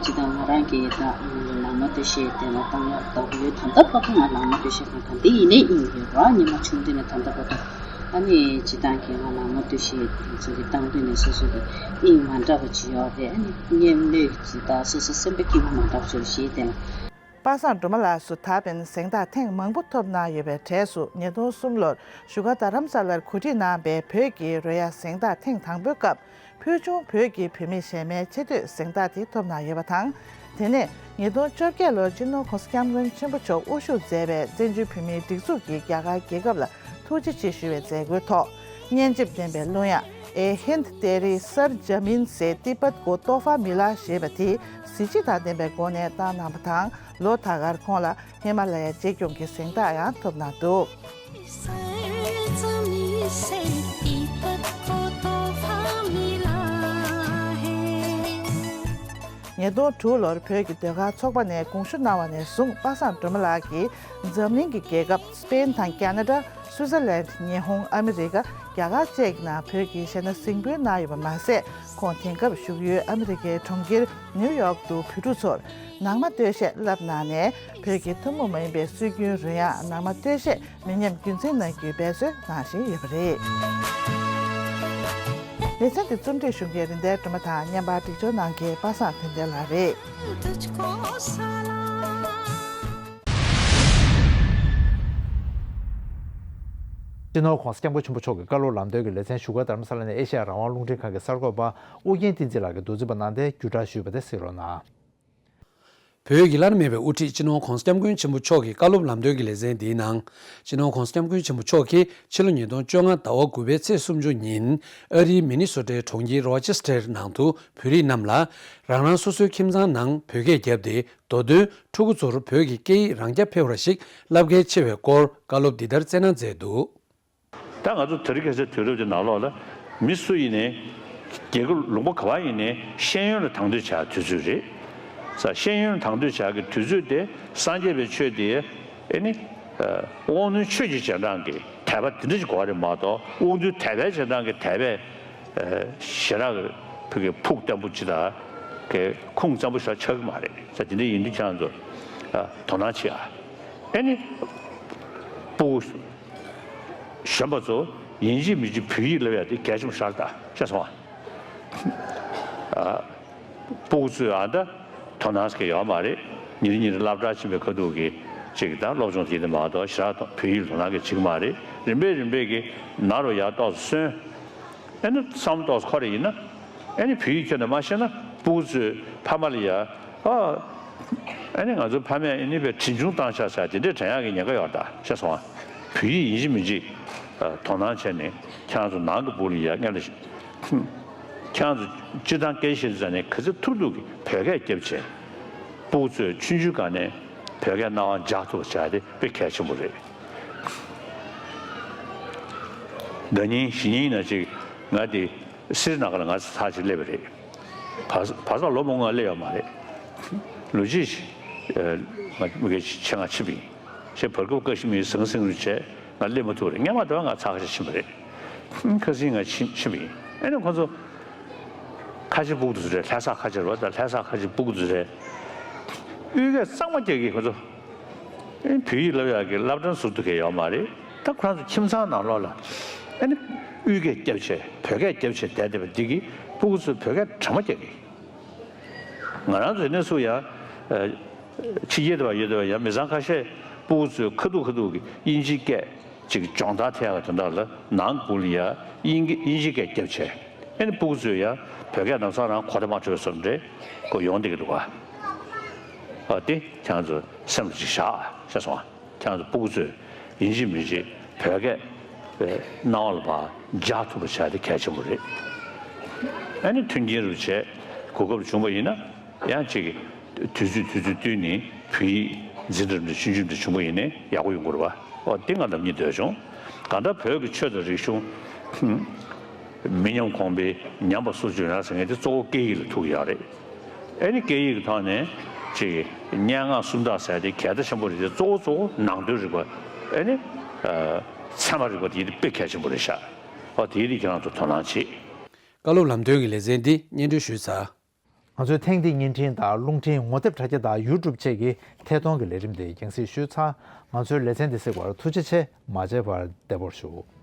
སྤྱི་དང་ང་རང་གིས་ད་ནང་མ་སྟོད་གཞས་དེ་ལ་བཏང་ཡག་ལྟ་བུ་ཡོད། ད་ལྟ་བར་དུ་ང་ནང་མ་སྟོད་གཞས་གང་གང་དེ་ཡིན་ནའི་ཨིན་ཡོད་ར། ཉི་མ་ཆུང་དུས་ནས་ད་ལྟ་བར་དུ། ཨ་ནི་སྤྱི་དང་གི་ང་ནང་མ་སྟོད་གཞས་དེ་ཚོ་གི་བཏང་དུས་ནས་སོ་སོ་གི་དབྱིངས་མ་འདྲ་བ་ཅིག་ཡོད་རེད། ཨ་ནི་སྙན་ལོས་ཅིག་ད་སོ་སོ་སེམས་པའི་སྐྱིད་པོ་མ་འདྲ་བ་ཅིག་རེད་ཞེས་དེ་ལ། པ་སངས་སྒྲོལ་མ་ལགས་སུ་ད་ཕན་གཟེངས་རྟགས་ཐེངས་མང་པོ་ཐོབ་གནང་ཡོད་པའི་གྲས་སུ། ཉིས་སྟོང་གསུམ་ལོར་བཞུགས་སྒར་རྡ་རམ་ས་ལར་གོ་སྒྲིག་གནང་པའི་བོད་ཀྱི་རོལ་དབྱངས་གཟེངས་རྟགས་ཐེངས་དང་པོའི་སྐབས། ཕུལ་བྱུང་བོད་ཀྱི་བུད་མེད་གཞས་མའི་ཆེ་བསྟོད་གཟེངས་རྟགས་དེ་ཐོབ་གནང་ཡོད་པ་དང་། དེ་ནས་ཉིས་སྟོང་བཅོ་བརྒྱད་ལོར་སྤྱི་ནོར་༸གོང་ས་༸སྐྱབས་མགོན་ཆེན་པོ་མཆོག་དབུ་བཞུགས་མཛད་པའི་བཙན་བྱོལ་བོད་མིའི་སྒྲིག་འཛུགས་ཀྱིས་རྒྱ་གར་རྒྱལ་ཁབ་ལ་ཐུགས་རྗེ་ཆེ་ཞུ་བའི་མཛད་སྒོའི་ཐོག་སྙན་འཇེབས་ལྡན་པའི་གླུ་དབྱངས། اے ہند تیری سرزمین سے تبت کو تحفہ ملا ཞེས་པ་དེ་གཟི་བརྗིད་དང་ལྡན་པའི་སྒོ་ནས་བཏང་གནང་བ་དང་། ལོ་ད་གར་ཁོང་ལ་ཧི་མ་ལ་ཡའི་གཅེས་སྐྱོང་གི་གཟེངས་རྟགས་ཡང་ཐོབ་གནང་འདུག། ཉིས་སྟོང་དྲུག་ལོར་བོད་ཀྱི་ཟློས་གར་ཚོགས་པ་ནས་དགོངས་ཞུ་གནང་བ་ནས་བཟུང་། པ་སངས་སྒྲོལ་མ་ལགས་ཀྱིས་འཛམ་གླིང་གི་རྒྱལ་ཁབ་སི་པེན་དང་ཁ་ན་ཌ། སུའི་ཙར་ལན། ཉི་ཧོང་། ཨ་མི་རི་ཀ། རྒྱ་གར་བཅས་ཀྱི་ནང་བོད་ཀྱི་གཞས་སྣ་གཟིགས་འབུལ་གནང་ཡོད་པ་མ་ཟད། ཁོང་དེང་སྐབས་བཞུགས་ཡུལ་ཨ་མི་རི་ཀའི་གྲོང་ཁྱེར་ནིའུ་ཡོག་ཏུ་བོད་ཕྲུག་ཚོར་ནང་མ་སྟོད་གཞས་བསླབ་གནང་ནས། བོད་ཀྱི་ཐུན་མོང་མ་ཡིན་པའི་སྲོལ་རྒྱུན་རོལ་དབྱངས་ནང་མ་སྟོད་གཞས་མི་ཉམས་རྒྱུན་འཛིན་གནང་རྒྱུའི་འབད་རྩོལ་གནང་བཞིན་ཡོད་པ་རེད། ལེ་ཚན་འདི་རྩོམ་སྒྲིག་ཞུ་མཁན་རིན་ལྡན་སྒྲོལ་མ་དང་། བརྙན་པར་སྒྲིག་སྦྱོར་གནང་མཁན་པ་སངས་དོན་ལྡན་ལགས་རེད། སྤྱི་ནོར་༸གོང་ས་༸སྐྱབས་མགོན་ཆེན་པོ་མཆོག་གི་བཀའ་སློབ་ལམ་སྟོན་གྱི་ལེ་ཚན་བཞུགས་སྒར་རྡ་རམ་ས་ལ་ནས་ཨེ་ཤེ་ཡ་རང་དབང་རླུང་འཕྲིན་ཁང་གི་གསར་འགོད་པ་ཨུ་རྒྱན་བསྟན་འཛིན་ལགས་ཀྱིས་མདོ་འཛིན་པ་གནང་སྟེ་བརྒྱུད་བསྒྲགས་ཞུས་པ་དེ་གཟིགས་རོགས་གནང་། བོད་ཀྱི་བླ་ན་མེད་པའི་དབུ་ཁྲིད་སྤྱི་ནོར་༧གོང་ས་༧སྐྱབས་མགོན་ཆེན་པོ་མཆོག་གི་བཀའ་སློབ་ལམ་སྟོན་གྱི་ལེ་ཚན་འདིའི་ནང་། སྤྱི་ནོར་༧གོང་ས་༧སྐྱབས་མགོན་ཆེན་པོ་མཆོག་གིས་ཕྱི་ལོ་ཉིས་སྟོང་བཅོ་ལྔ་ཟླ་བ་དགུ་པའི་ཚེས་སུམ་ཅུ་ཉིན་ཨ་རིའི་མི་ནི་སོ་ཊའི་གྲོང་ཁྱེར་རོ་ཅེ་སི་ཊར་ནང་དུ་བོད་རིགས་རྣམས་ལ་རང་རང་སོ་སོའི་ཁྱིམ་ཚང་ནང་བོད་སྐད་བརྒྱབ་སྟེ། མདོ་དོན་ཕྲུ་གུ་ཚོར་བོད་ཀྱི་སྐད་ཡིག་རང་རྐྱ་འཕེར་བ་ཞིག་བསླབ་གལ་ཆེ་བའི་སྐོར་བཀའ་སློབ་འདི་ལྟར་སྩལ་གནང་མཛད་འདུག། ད་ང་ཚོ་དེ་རིང་ཁ་སང་དུས་རབས་ཀྱི་ནང་ལོགས་ལ་མི་སུ་ཡིན་ནའི་རྒྱལ་ཁབ་ལུང་པ་ག་བ་ཡིན་ནའི་ཤེས་ཡོན་ལ་དང་དོད་བྱ་དུས་ཚོད་རེད། ས་ཤེས་ཡོན་ལ་དང་དོད་བྱ་གི་དུས་ཚོད་དེ་སངས་རྒྱས་པའི་ཆོས་དེ་ཨེ་ནི་དབང་རྣོན་ཆོས་ཀྱི་རྗེས་འབྲང་གི་དད་པ་དེ་འདྲ་ཞིག་དགོས་པ་རེད་མ་གཏོགས། དབང་རྟུལ་དད་པའི་རྗེས་འབྲང་གི་དད་པས་ཞེ་དྲག་གི་ཕུགས་བརྟན་པོ་ཅིག་དང་གི་ཁུངས་བཙན་པོ་ཞིག་ཆགས་ཀྱི་མ་རེད། ས་དེ་འདྲ་ཡིན་དུས་ཁྱེད་རང་ཚོ་དོ་སྣང་བྱེད་ཨ། ཨེ་ནི་སྤུ་གུ་གཞོན་པ་ཚོ་ཡིན་གཅིག་མིན་གཅིག་བོད་ཡིག་བསླབ་ཡ་དེ་གལ་ཆེན་པོ་ཞིག་རེད་ད། ཤེས་སོང་ཨ། སྤུ་གུ་ཚོས་ཨ་ད་དོ་སྣང་ཟེར་གྱི་ཡོད་མ་རེད། ཉིན་རེ་ཉིན་རེ་སློབ་གྲྭར་ཕྱིན་པའི་ཁ་ཐུག་གི་ཅིག་ད་སློབ་སྦྱོང་དེ་དེ་མ་གཏོགས་ཞེ་དྲག་བོད་ཡིག་དོ་སྣང་གི་བྱེད་ཀྱི་མ་རེད། རིམ་པས་རིམ་པས་ཀྱི་ནང་རུ་ཡར་ཏོག་ཙམ་སོན། ཨེ་ནི་བསམ་ཏོག་ཙམ་འཁོར་ཡིན་ན། ཨེ་ནི་བོད་ཡིག་ཁྱོན་ནས་མ་ཤེས་ན་སྤུ་གུ་ཚོས་ཕ་མ་ལ་ཡ། ཨ། ཨེ་ནི་ང་ཚོའི་ཕ་མས་ཨེ་ནི་བས་དྲིན་ཆུང་བཏང་ཤག་ཟེར་དེ་འདྲས་དྲན་ཡག་གི་ཉེན་ཁ་ཡོད་རེད་ད། ཤེས་སོང་ཨ། བོད་ཡིག་ཡིན་གཅིག་མིན་གཅིག་དོ་སྣང་བྱས་ནས་ཁྱེད་རང་ཚོ་ནང་གི་སྤུ་གུ་ལ་ཡ་སྔོན་ལ། ཁྱེད་རང་ཚོ་སྤྱིར་བཏང་སྐད་ཤེས་ཙམ་ནས་ག་ཚོད་ཐུབ་ཐུབ་ཀྱིས་བོད་སྐད་རྒྱབ་བྱས། སྤུ་གུ་ཚོས་ཆུང་ཆུང་སྒང་ནས་བོད་སྐད་རྣ་བར་འཇགས་ཐུབ་པ་བྱས་དེ་དཔེ་གལ་ཆེན་པོ་རེད། ཟླ་ཉིན་གཞེས་ཉིན་ཡིན་ན་ཅིག་ང་དེ་སི་རི་ན་གྷར་ལ་ང་ཚར་གཅིག་སླེབས་པ་རེད། བར་བར་ཐག་ལོ་མང་པོ་ང་སླེབས་ཡོད་མ་རེད། ལོ་གཅིག་ང་མི་སྒེར་ཆེད་མངགས་ཕྱིན་པ་ཡིན། ཞེས་བར་སྐབས་ཀ་ཤི་མིར་ཟང་ཟིང་རུ་བྱས་ང་སླེབས་མ་ཐུབ་པ་རེད། སྔོན་མ་དེ་བ་ང་ཚར་ཁ་ཤས་ཕྱིན་པ་རེད། ཁ་སང་ང་ཕྱིན་ཕྱིན་པ་ཡིན། ཨེ་ནས་ཁོ་ཚོ་ཁ་ཆེ་སྤུ་གུ་དེ་ཚོ་རེད། ལྷ་ས་ཁ་ཆེ་རེད་བ། ད་ལྷ་ས་ཁ་ཆེ་སྤུ་གུ་དེ་ཚོ་རེད། དབུས་སྐད་གཙང་མ་རྒྱག་གི་ཁོ་ཚོ། ཨེ་བོད་ཡིག་བསླབ་ཡག་གི་བསླབ་གྲྭ་ཟུར་དུ་གས་ཡོད་མ་རེད། ད་ཁོ་རང་ཚོ་ཁྱིམ་ཚང་ནང་ལོགས་ལ་ཨེ་ནི་དབུས་སྐད་རྒྱབ་བྱས་བོད་སྐད་རྒྱབ་བྱས་བསྡད་བསྡད་པ་འདི་གིས་སྤུ་གུ་ཚོས་བོད་སྐད་གྲ་མ་རྒྱག་གི། ང་རང་ཚོའི་གནས་ཚུལ་ཡང་། ཕྱི་རྒྱལ་དུ་བ་ཡོད་དུ་བ་ཡང་མི་ཚང་ཁ་ཤས་སྤུ་གུ་ཚོས་ཁ་ཐུག་ཁ་ཐུག་གི་དབྱིན་ཇིའི་སྐད་ཅིག་སྦྱོང་བརྡར་ཐེབས་ཡག་དོན་དག་ལ་ནང་སྒོ་ལ་ཡ་དབྱིན་སྐད་དབྱིན་ཇིའི་སྐད་རྒྱབ་བྱས། ཨེ་ནི་སྤུ་གུ་ཚོས་ཡང་བོད་སྐད་ནམ་སང་རང་གོ་བརྡ་མ་འཕྲོད་བཟོ་འདྲ་གོ་ཡོང་བསྡད་ཀྱི་འདུག་ག་ཨ་དེ་ཁྱེད་རང་ཚོ་སེམས་ལ་ཅིག་བཞག་ཤེས་སོང་ཨ། ཁྱེད་རང་ཚོ་སྤུ་གུ་ཚོས་ཡིན་གཅིག་མིན་གཅིག་བོད་སྐད་རྣ་བ་ལ་ཕར་འཇགས་ཐུབ་པ་བྱ་དེ་གལ་ཆེན་པོ་རེད། ཨ་ནི་མཐུན་རྐྱེན་རུ་བྱས་གོ་སྐབས་བྱུང་བ་ཡིན་ན་ཡང་གཅིག་གི་དུས་ཚོད་དུས་ཚོད་བསྟུན་ནས་བོད་ཡིག་འཛིན་གྲྭ་འདྲ་ཆུང་ཆུང་འདྲ་བྱུང་བ་ཡིན་ནའི་ཡག་པོ་ཡོང་གི་རེད་བ། ཨོ་དེ་ང་ལབ་སྙིང་འདོད་བྱུང་། གང་ལྟར་བོད་ཀྱི་ཆོས་དང་རིག་གཞུང་། མི་ཉམས་གོང་འཕེལ་ཉམས་པ་སོར་ཆུད་ཡོང་ཟེར་མཁན་དེ་གཙོ་བོ་སྐད་ཡིག་ལ་ཐུག་ཡོད་རེད། ཨེ་ནི་སྐད་ཡིག་གི་ཐོག་ནས་ཅིག་སྙན་ངག་སུམ་རྟགས་ཟེར་དེ་གལ་ཆེན་པོ་རེད་དེ། གཙོ་བོ་གཙོ་བོ་ནང་དོན་རིག་པ་ཨེ་ནི་ཚད་མ་རིག་པ་དེ་དཔེ་གལ་ཆེན་པོ་རེད་ཤག་ཨོ་དེ་དེ་ཁྱེད་རང་ཚོ་དོ་སྣང་བྱེད། བཀའ་སློབ་ལམ་སྟོན་གྱི་ལེ་ཚན་འདི་སྙན་སྒྲོན་ཞུས་ཚར། ང་ཚོའི་ཐེངས་འདིའི་བརྙན་འཕྲིན་དང་རླུང་འཕྲིན་ངོ་དེབ་དྲ་རྒྱ་དང་ཡུ་ཊུབ་བཅས་ཀྱི་ཐད་གཏོང་གི་ལས་རིམ་དེ་རྒྱང་སྲིང་ཞུས་ཚར། ང་ཚོའི་ལེ་ཚན་འདི་གཟིགས་པར་ཐུགས་རྗེ་ཆེ། མ་མཇལ་བར་བདེ་པོར་བཞུགས།